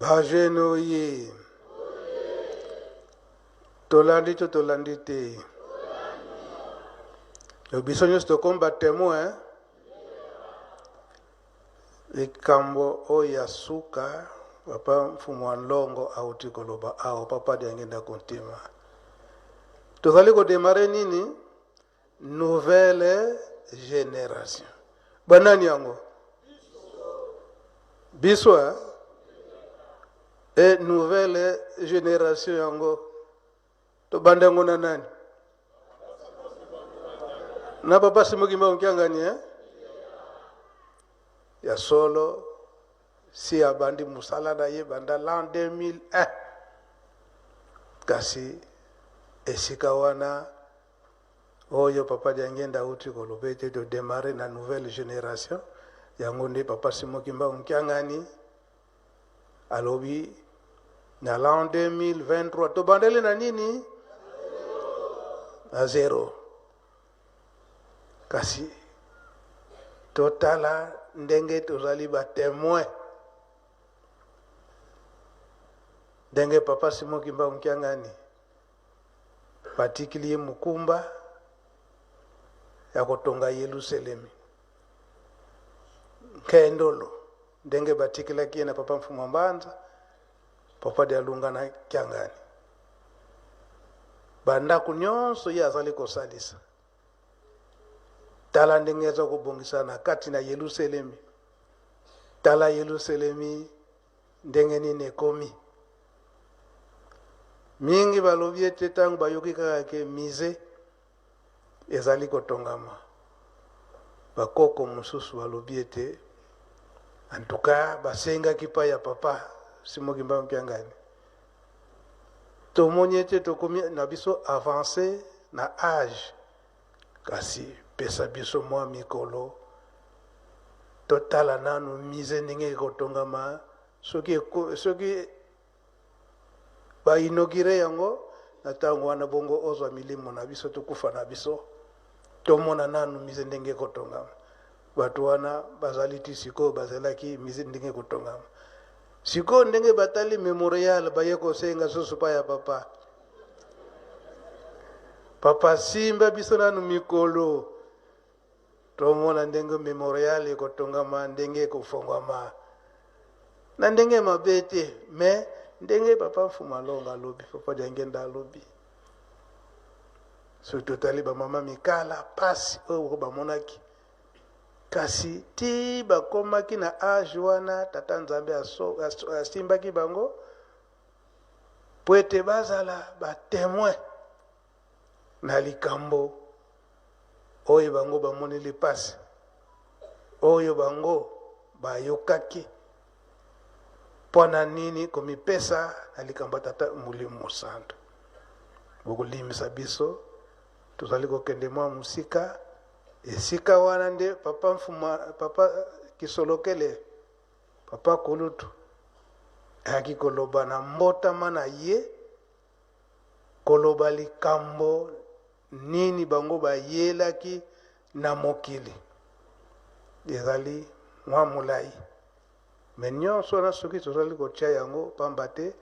Ba jeune oye. Tolandi to tolandi te. Yo biso nyonso tokomi ba temoin. Likambo oyo ya suka papa mfumu wa nlongo auti koloba awa papa Diangenda Kuntima. Tozali kodemare nini? Nouvelle generation. Banani yango? Biso eh? E nouvelle generation yango tobanda yango na nani? Na papa Simon Kimbangu Kiangani eh? Ya solo si abandi mosala na ye banda l'an 2001 kasi esika wana Oyo papa Diangienda awuti koloba ete to demarrer na nouvelle generation, yango nde papa Simon Kimbangu Kiangani alobi na l'an 2023 tobandeli na nini? Na zero. Kasi totala ndenge tozali ba temoin ndenge papa Simon Kimbangu Kiangani Batikili ye mokumba ya kotonga Yeluselemi. Nkendolo, ndenge batikelaki ye na Papa Mfumu Mbanza, Papa Dialunga na Kiangani. Bandako nyonso ye azali kosalisa. Tala ndenge aza kobongisa na kati na Yeluselemi. Tala Yeluselemi ndenge nini ekomi. Mingi balobi ete ntango bayoki kaka ke musee ezali kotongama, bakoko mosusu balobi ete en tout cas basengaki pa ya papa Simon Kimbangu Kiangani. Tomoni ete tokomi na biso avance na age, kasi pesa biso mwa mikolo totala nanu musee ndenge ekotongama soki soki ba inaugure yango na ntango wana bongo ozwa milimo na biso tokufa na biso tomona nanu musee ndenge ekotongama. Bato wana bazali ti sikoyo bazelaki musee ndenge ekotongama. Sikoyo ndenge batali memorial baye kosenga susu pa ya papa. Papa simba biso nanu mikolo tomona ndenge memorial ekotongama ndenge ekofongwama na ndenge mabe te me ndenge papa Mfuma Longa alobi papa Diangenda alobi soki totali bamama mikala pasi oyo bamonaki kasi ti bakomaki na age wana tata Nzambe asimbaki bango po ete bazala ba temoin na likambo oyo bango bamoneli pasi, oyo bango bayokaki. Mpo na nini komipesa na likambo ya Tata Molimo Mosantu? Bokolimbisa biso, tozali kokende mwa mosika. Esika wana nde papa Mfuma, papa Kisolokele, papa Kulutu ayaki koloba na mbotama na ye koloba likambo nini bango bayelaki na mokili ezali mwa molai me nyonso wana soki tozali kotia yango pamba te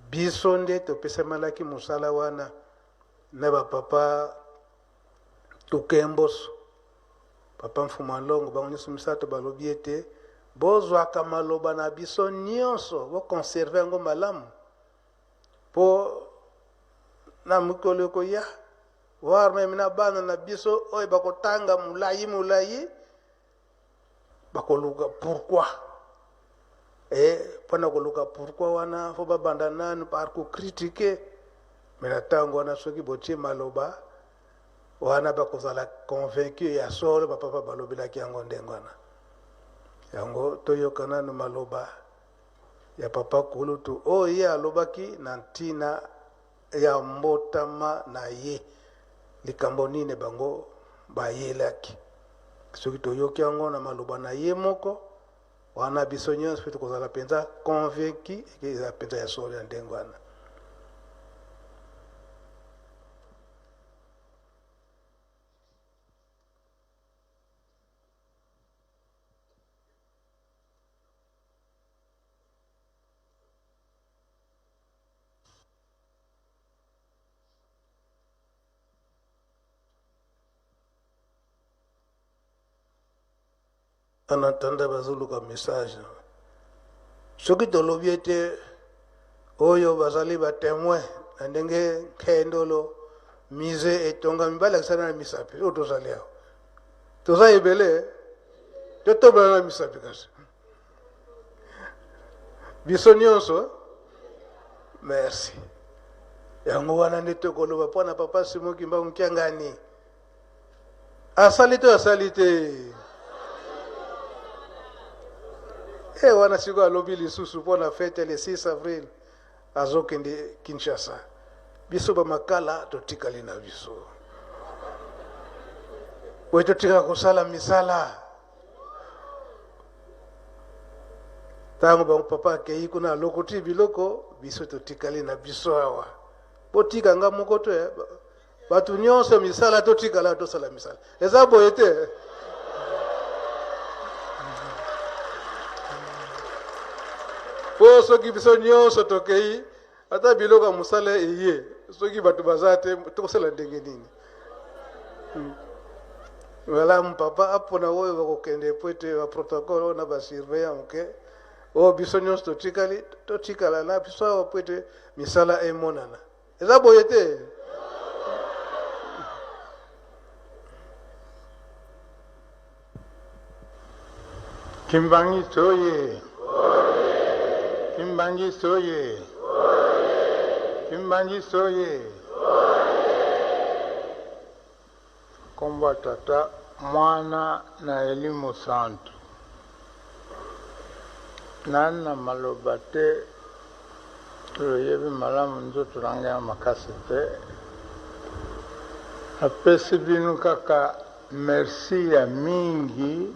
biso nde topesamelaki mosala wana na bapapa Tukemboso papa Mfumu Alongo bango nyonso misato balobi ete bozwaka maloba na biso nyonso bokonserve yango malamu mpo na mokolo ekoya voire meme na bana na biso oyo bakotanga molai molai bakoluka pourquoi e mpona koluka pourquoi wana fo babanda nanu par kokritike me na ntango wana soki botie maloba wana bakozala convaincu ya solo bapapa balobelaki yango ndenge wana yango toyoka nanu maloba ya papa kulutu oyo ye alobaki na ntina ya mbotama na ye likambo nini bango bayelaki. Soki toyoki yango na maloba na ye moko wana, biso nyonso mpe tokozala mpenza convaincu eke eza mpenza ya solo ya ndenge wana. En attendant bazoluka message, soki tolobi ete oyo bazali ba temoin na ndenge nkendolo musée etongami, balakisana na misapi oyo tozali awa, toza ebele, totobana na misapi, kasi biso nyonso. Merci. Yango wana nde tokoloba mpo na papa Simon Kimbangu Kiangani asali to asali te. E wana sikoyo alobi lisusu mpo na fete le 6 avril azokende Kinshasa. Biso bamakala totikali na biso oyo totika kosala misala. Ntango bango papa akei kuna alokoti biloko, biso totikali na biso awa. Botika nga moko te, bato nyonso misala totikala tosala misala. Eza boye te? Po soki biso nyonso tokei, ata biloko ya mosala eye, soki bato baza te, tokosala ndenge nini? Malamu papa apona oyo bakokende po ete baprotocole oyo na basurveillant moke oyo, biso nyonso totikali totikala na biso awa po ete misala emonana. Eza boye te? Kimbanguiste oye! Kimbanguiste oye! Kimbanguiste oye! Kombo ya Tata, Mwana na Elimo Santu. Nani na maloba te, loyebi malamu nzoto na ngai ya makasi te. Napesi bino kaka merci ya mingi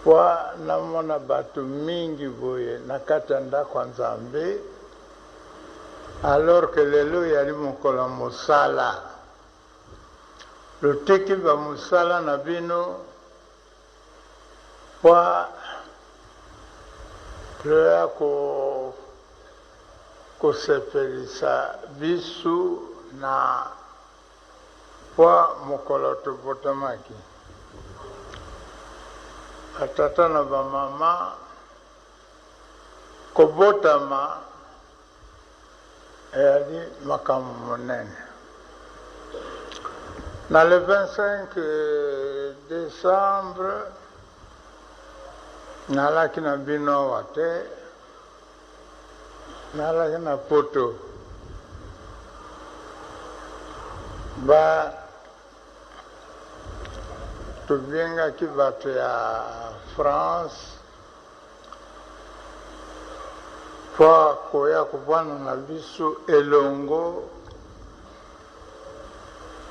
pwa namona bato mingi boye na kati ya ndako ya Nzambe alors que lelo eyali mokolo ya mosala. Lotiki ba mosala na bino pwa loya ko kosepelisa bisu na Pwa mokolo tobotamaki, ba tata na ba mama, kobotama eyali makambo monene. Na le 25 decembre, nalaki na bino awa te, Nalaki na poto ba tobengaki bato ya France mpo koya kovanda na biso elongo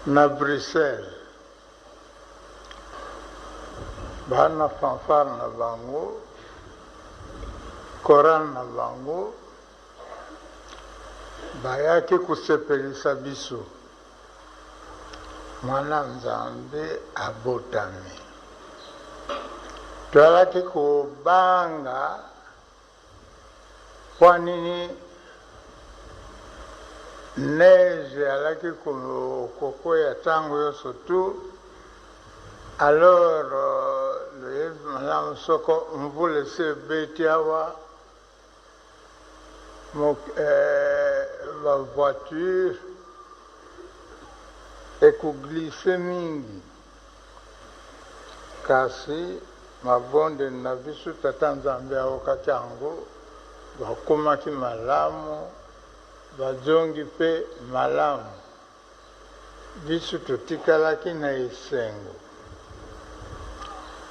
na Bruxelles. Ba na fanfare na bango, chorale na bango, bayaki kosepelisa biso. Mwana Nzambe abotami. Toyalaki kobanga mpo nini neige eyalaki kokweya ntango nyonso tu. Alors loyebi malamu soko mvula esi ebeti awa, ba voiture ekoglisse mingi. Kasi mabondeli na biso, Tata Nzambe aokaki yango, bakomaki malamu, bazongi mpe malamu. Biso totikalaki na esengo.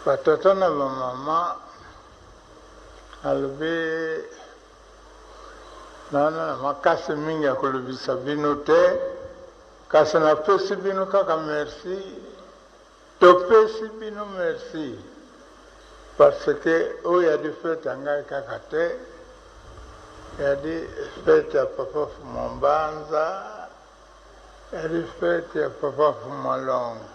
Ba tata na ba mama, nalobi naza na makasi mingi ya kolobisa bino te. Kasi napesi bino kaka merci, topesi bino merci parce que oyo yadi fete ya ngai kaka te, yadi fete ya papa Fuma Mbanza, yadi fete ya papa Fuma Longo.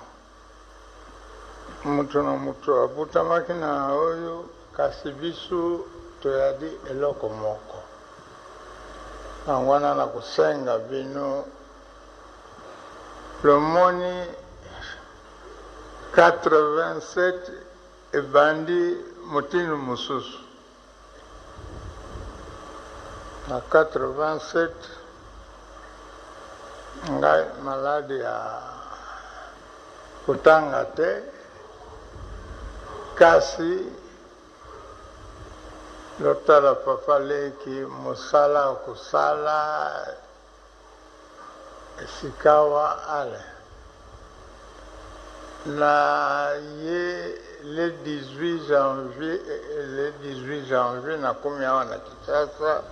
Moto na moto abutamaki na oyo, kasi biso toyadi eloko moko. Yango wana nakosenga bino lomoni 87 ebandi motindo mosusu. Na 87 ngai maladi ya kotanga te, kasi lotala papa leki mosala kosala esikawa ale na ye le 18 janvier, le 18 janvier nakomi awa na Kinshasa.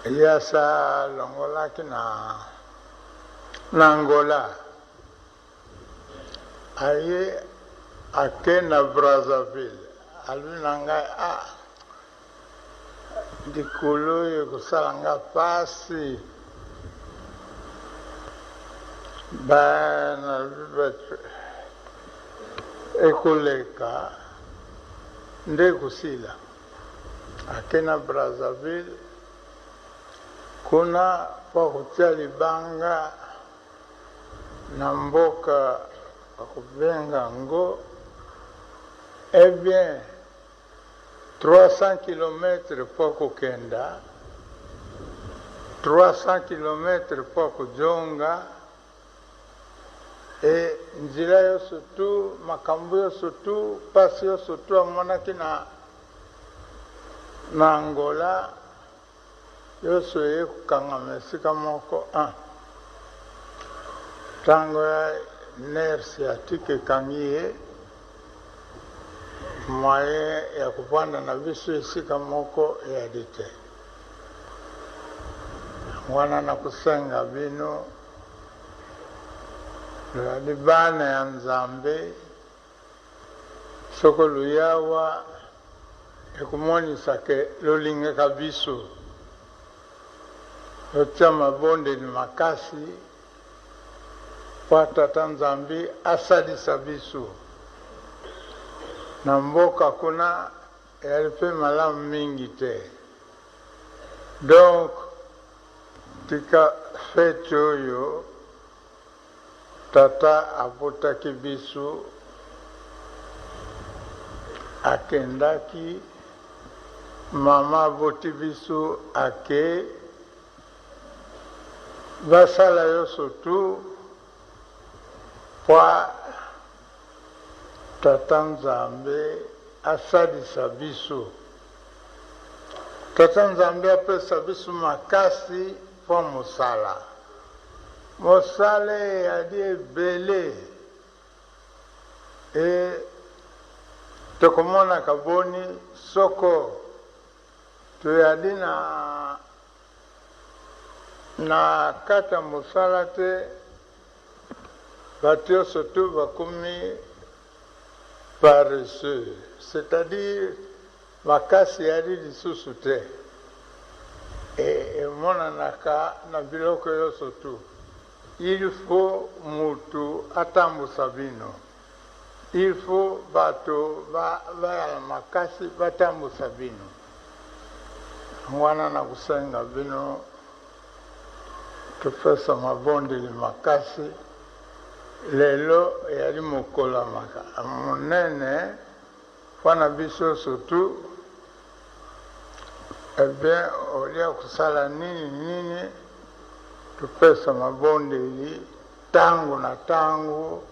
Ye asa alongolaki na na Angola, aye ake na Brazzaville, alobi na ngai ah likolo oyo ekosala nga pasi. Ba nalobi ekoleka nde ekosila. Ake na Brazzaville kuna mpo kotia libanga na mboka bakobenga yango eh bien 300 kilomètres mpo kokenda, 300 kilomètres mpo kozonga, e nzela nyonso tu, makambo nyonso tu, pasi nyonso tu amonaki na na Angola nyonso eye kokangama esika moko. Ah, ntango ya nerf sciatique ekangi ye, moyen ya kovanda na biso esika moko eyali te. Wana nakosenga bino, tozali bana ya Nzambe, soko luyawa ekomonisa ke lolingaka biso, totia mabondeli makasi mpo Tata Nzambe asalisa biso. Na mboka kuna eyali mpe malamu mingi te. Donc tika fete oyo Tata abotaki biso, akendaki, mama aboti biso ake, basala nyonso tu mpo Tata Nzambe asalisa biso. Tata Nzambe apesa biso makasi mpo mosala. Mosala eyali ebele e tokomonaka boni soko toyali na na kati ya mosala te, bato nyonso tu bakomi paresseux, c'est-à-dire makasi eyali lisusu te, e emonanaka na biloko nyonso tu. Il faut mutu atambusa bino, il faut bato bayala makasi batambusa bino. Wana nakosenga bino topesa mabondeli makasi. Lelo eyali mokolo ya monene mpo na biso surtout. Eh bien, olia kosala nini nini, topesa mabondeli tango na tango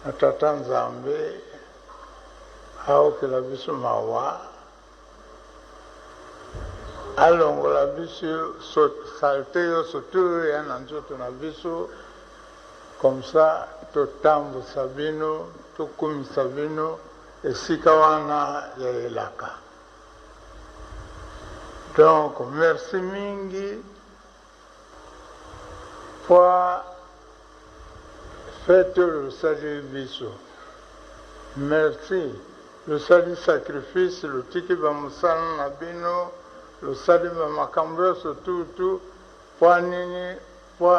na Tata Nzambe aokela biso mawa, alongola biso saleté nyonso tu oyo ya na nzoto na biso, comme ça totambusa bino, tokumisa bino esika wana ya elaka. Donc merci mingi po fete oyo losali biso. Merci losali sacrifice lotiki ba mosala na bino losali ba makambo yonso tout tout po nini po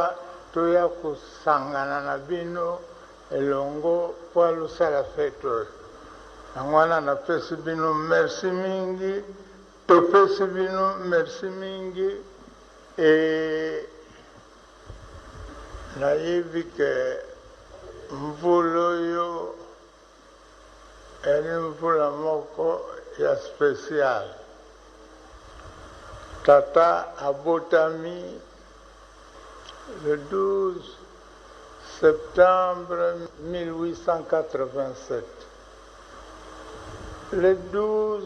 toya kosangana na bino elongo po losala fete oyo. Yango wana napesi bino merci mingi Topesi bino merci mingi et nayebi que mvula oyo ezali mvula moko ya special. Tata abotami le 12 septembre 1887. Le 12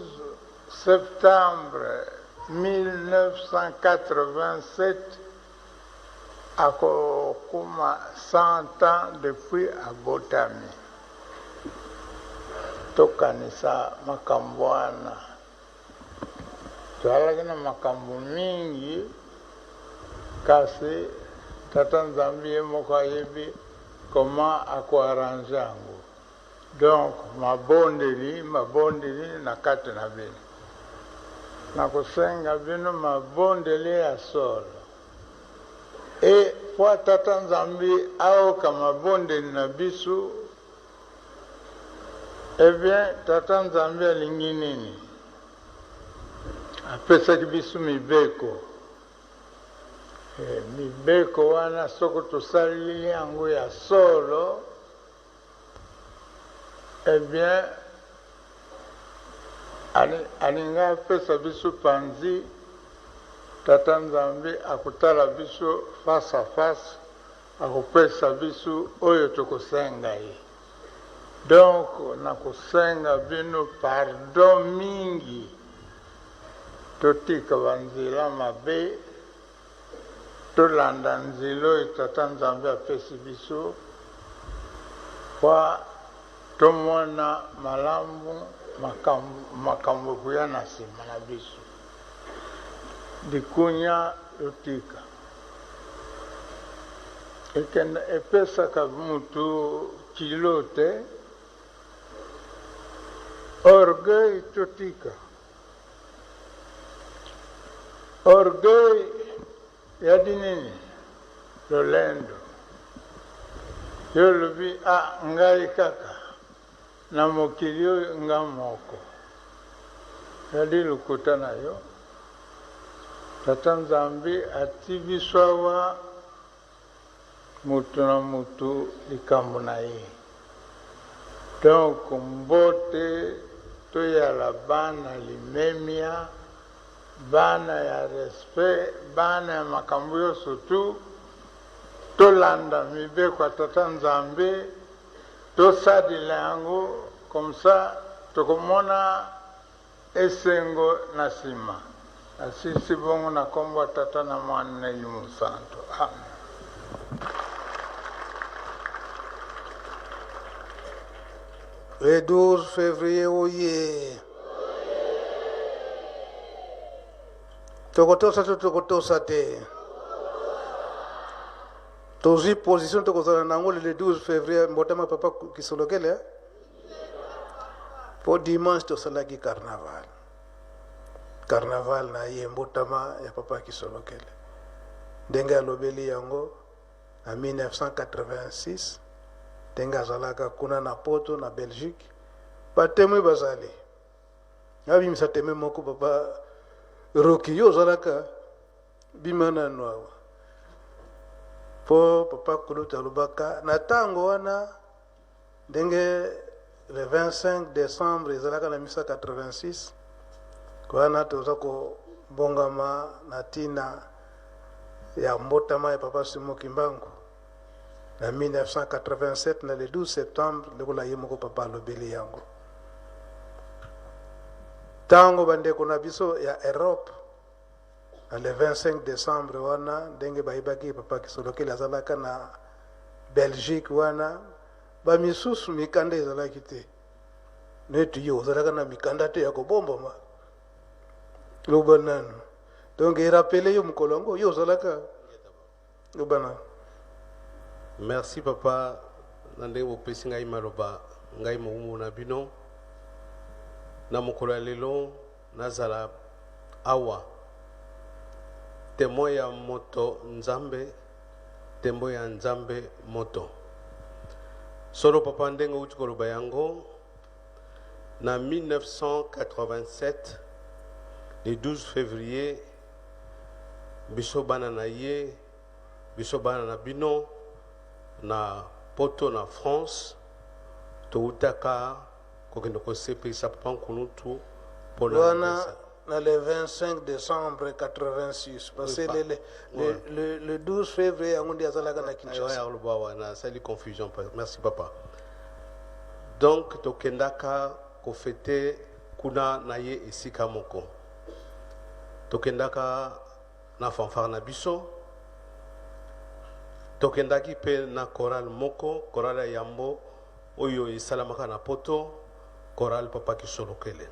Septembre 1987 akokoma 100 ans depuis abotami. Tokanisa makambo wana. Tozalaki na makambo mingi kasi Tata Nzambe ye moko ayebi comment ako arranger yango. Donc mabondeli mabondeli na kati na bino. Nakosenga bino mabondeli ya solo. Et po Tata Nzambe aoka mabondeli na biso, eh bien Tata Nzambe alingi nini? Apesaki biso mibeko. Eh, mibeko wana soko tosaleli yango ya solo, Eh bien, alingi apesa biso panzi, Tata Nzambe akotala biso face à face, akopesa biso oyo tokosenga ye. Donc nakosenga bino pardon mingi, totika ba nzela mabe, Tolanda nzela oyo Tata Nzambe apesi biso mpo tomona malamu makambo ekoya na nsima na biso. Likunya totika. Ekenda epesaka mutu kilo te. Orgueil totika. Orgueil yadi nini? Lolendo. Yo olobi ah ngai kaka na mokili oyo nga moko. Yadi lokuta na yo. Tata Nzambe ati biso awa mutu na mutu likambo na ye. Donc mbote toyala bana limemia, bana ya respect, bana ya makambo yonso tout, tolanda mibeko ya Tata Nzambe, tosadela yango comme ça tokomona Esengo na sima. Nasilisi bongo na kombo ya Tata na Mwana na Elimo Santu. Amen. Le 12 février oye. Tokotosa to tokotosa te. Tozwi position tokozala nango le 12 février mbotama papa Kisolokele. Eh? Po dimanche tosalaki carnaval. Carnaval na ye mbotama ya papa Kisolokele. Ndenge alobeli yango na 1986 ndenge azalaka kuna na poto na Belgique ba temoin bazali. Abimisa temoin moko papa Rocky yo ozalaka bima nanu awa. Po papa Kulutu alobaka na tango wana Ndenge le 25 decembre ezalaka na 1986, wana toza kobongama na tina ya mbotama ya Papa Simon Kimbangu na 1987 na le 12 septembre, lokola ye moko Papa alobeli yango. Tango bandeko na biso ya Europe na le 25 decembre wana ndenge bayebaki papa Kisolokele azalaka na Belgique wana ba misusu mikanda ezalaki te neti yo ozalaka na mikanda te ya kobombama loba nanu. Donc erapele yo mokolo yango yo ozalaka obana. Merci papa na ndenge bopesi ngai maloba, ngai mowumbu na bino na mokolo ya lelo nazala awa temoin ya moto Nzambe, tembo ya Nzambe moto. Solo papa ndenge outi koloba yango na 1987 le 12 février, biso bana na ye, biso bana na bino na poto na France, toutaka kokende kosepelisa papa nkulutu mpona wana na le 25 décembre 86, parce que le, le, le, le 12 février yango nde azalaka na Kinshasa. Aloba wana asali confusion. Merci papa. Donc tokendaka kofete kuna na ye esika moko, tokendaka na fanfare na biso, tokendaki mpe na chorale moko, chorale ya yambo oyo esalamaka na poto, chorale Papa Kisolokele.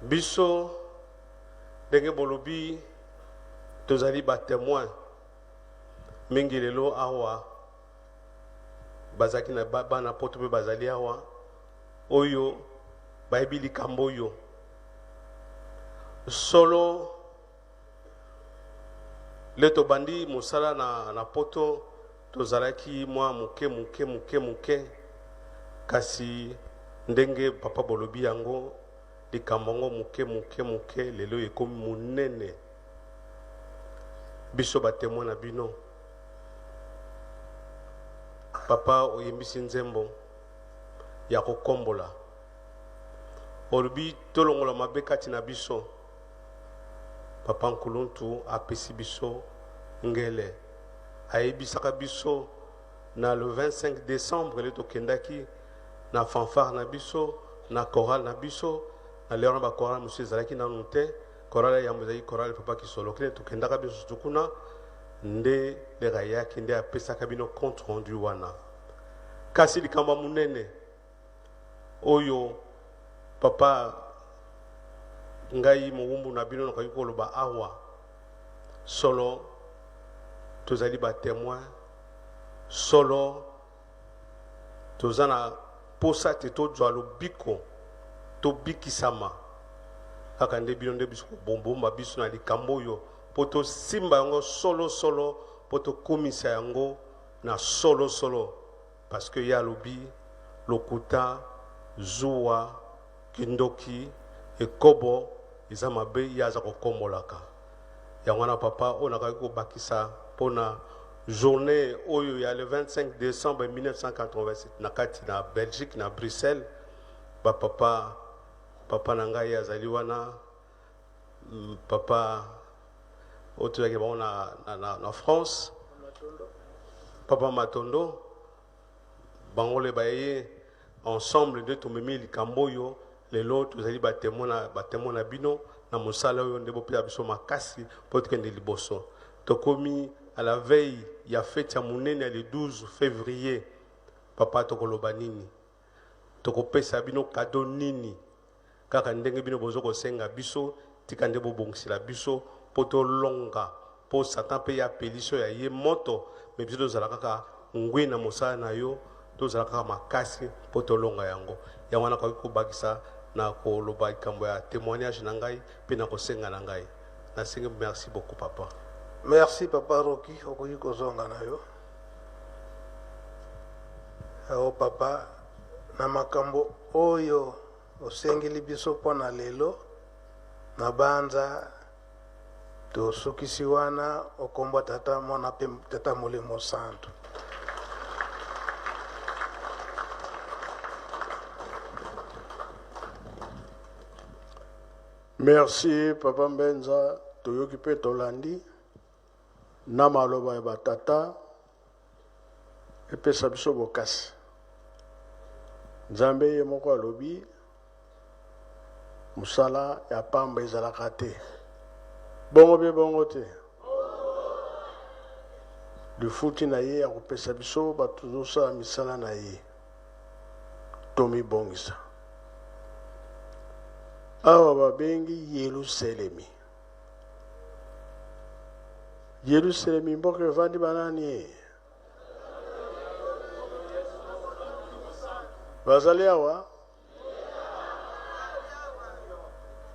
Biso ndenge bolobi tozali batemoin mingi lelo awa, bazalaki na bana poto mpe bazali awa oyo bayebi likambo oyo solo. Le tobandi mosala na poto, tozalaki mwa moke moke moke moke, kasi ndenge papa bolobi yango, likambo yango moke moke moke lelo ekomi monene. Biso batemoin na bino papa, oyembisi nzembo ya kokombola, olobi tolongola mabe kati na biso. Papa nkuluntu apesi biso ngele, ayebisaka biso na le 25 décembre le tokendaki na fanfare na biso, na chorale na biso. Na lero na bachorale mosusu ezalaki nanu te, chorale ya yambo ezalaki chorale Papa Kisolokele. Tokendaka biso sutu kuna nde lere ayaki nde apesaka bino compte rendu wana. Kasi likambo ya monene oyo papa, ngai mowumbu na bino nakoki koloba awa, solo tozali batemoin, solo toza na posa te tozwa lobiko, tobikisama kaka nde bino nde biso kobomba biso na likambo oyo mpo tosimba yango solo solo, mpo tokomisa yango na solo solo, parce que ye alobi lokuta, zuwa, kindoki, ekobo eza mabe, ye aza kokombolaka yango wana. Papa, oyo nakoki kobakisa mpona journée oyo ya le 25 décembre 1987 na kati na Belgique, na Bruxelles, bapapa, papa na ngai azali wana, papa oyo tozalaki bango na France, papa Matondo, bango le baye ensemble nde tomemi likambo oyo. Lelo tozali batémoin na batémoin na bino na mosala oyo nde bopesa biso makasi mpo tokende liboso. Tokomi à la veille ya fête ya monene ya le 12 février. Papa, tokoloba nini? Tokopesa bino cadeau nini? Kaka ndenge bino bozo kosenga biso, tika nde bobongisela biso mpo tolonga, mpo Satan mpe ye apeliso ya ye moto, me biso tozala kaka ngwi na mosala na yo, tozala kaka makasi mpo tolonga yango. Yango wana nakoki kobakisa na koloba likambo ya témoignage na ngai mpe na kosenga na ngai. Nasengi merci beaucoup, papa. Merci papa Roki, okoki kozonga na yo. O papa, na makambo oyo osengeli biso mpo na lelo, na banza tosukisi wana. Okomba Tata, Mwana mpe Tata Molimo Santo. Merci papa Mbenza, toyoki mpe tolandi na maloba ya batata, epesa biso bokasi. Nzambe ye moko alobi mosala ya pamba ezalaka te. Bongo mpe bongo te, lifuti na ye ya kopesa biso bato tozosala misala na ye. Tomibongisa. Awa babengi Yelusalemi. Yelusalemi mboka evandi banani? Bazali awa?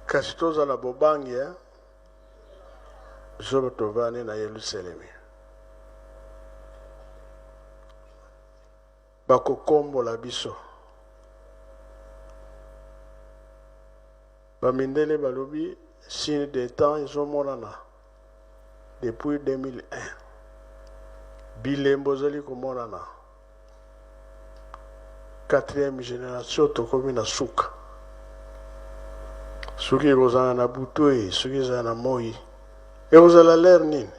Kasi tozala bobangi eh? Biso tovandi na Yelusalemi. Bakokombola biso. Ba mindele balobi signe de temps ezomonana depuis 2001. Bilembo ezali komonana. Quatrième génération tokomi na suka. Soki ekozala na butu e, soki ezala na moi, ekozala l'heure nini?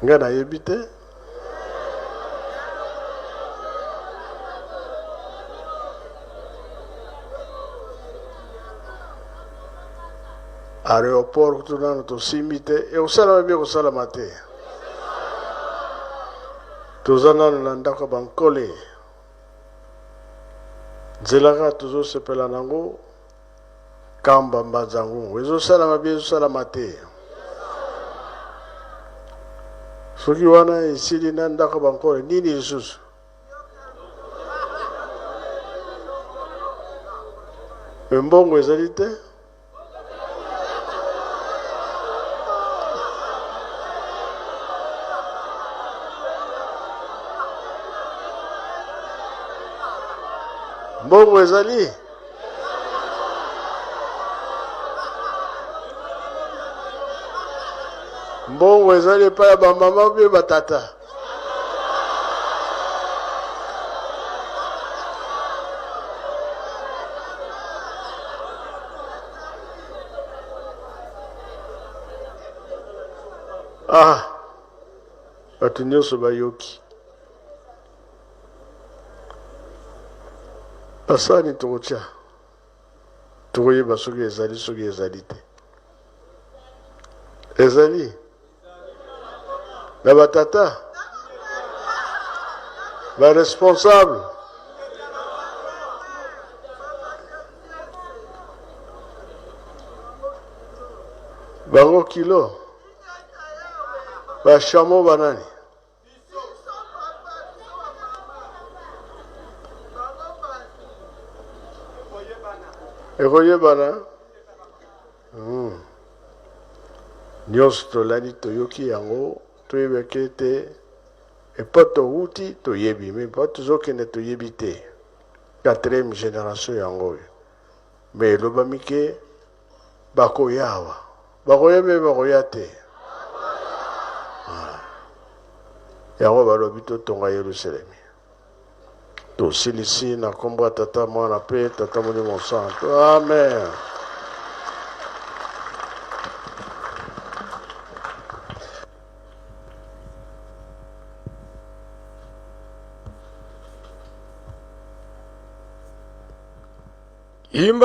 Ngai nayebi te. Aéroport kutu nano tosimbi te, ekosalama bi ekosalama te. Toza nano na ndako ya bankole. Nzela kaka tozosepela nango kamba mbanza ngungu ezosalama bi ezosalama te. Soki wana esili na ndako bankole nini lisusu? Me mbongo ezali te. Mbongo ezali mbongo ezali epai ya bamama mpe batata. Ah, bato nyonso bayoki basani tokotya tokoyeba soki ezali soki ezali te ezali na batata ba responsable bango kilo ba chameau banani Ekoyebana hmm. Nyonso tolandi toyoki yango toyebaki ete epa towuti toyebi me epa tozokende toyebi te quatrième génération yango oyo me elobami ke bakoya awa bakoya mpe bakoya te ah. Yango balobi totonga Yerusalemi. Tosilisi na nkombo ya Tata, Mwana mpe Tata Molimo Santo. Amen. Imba.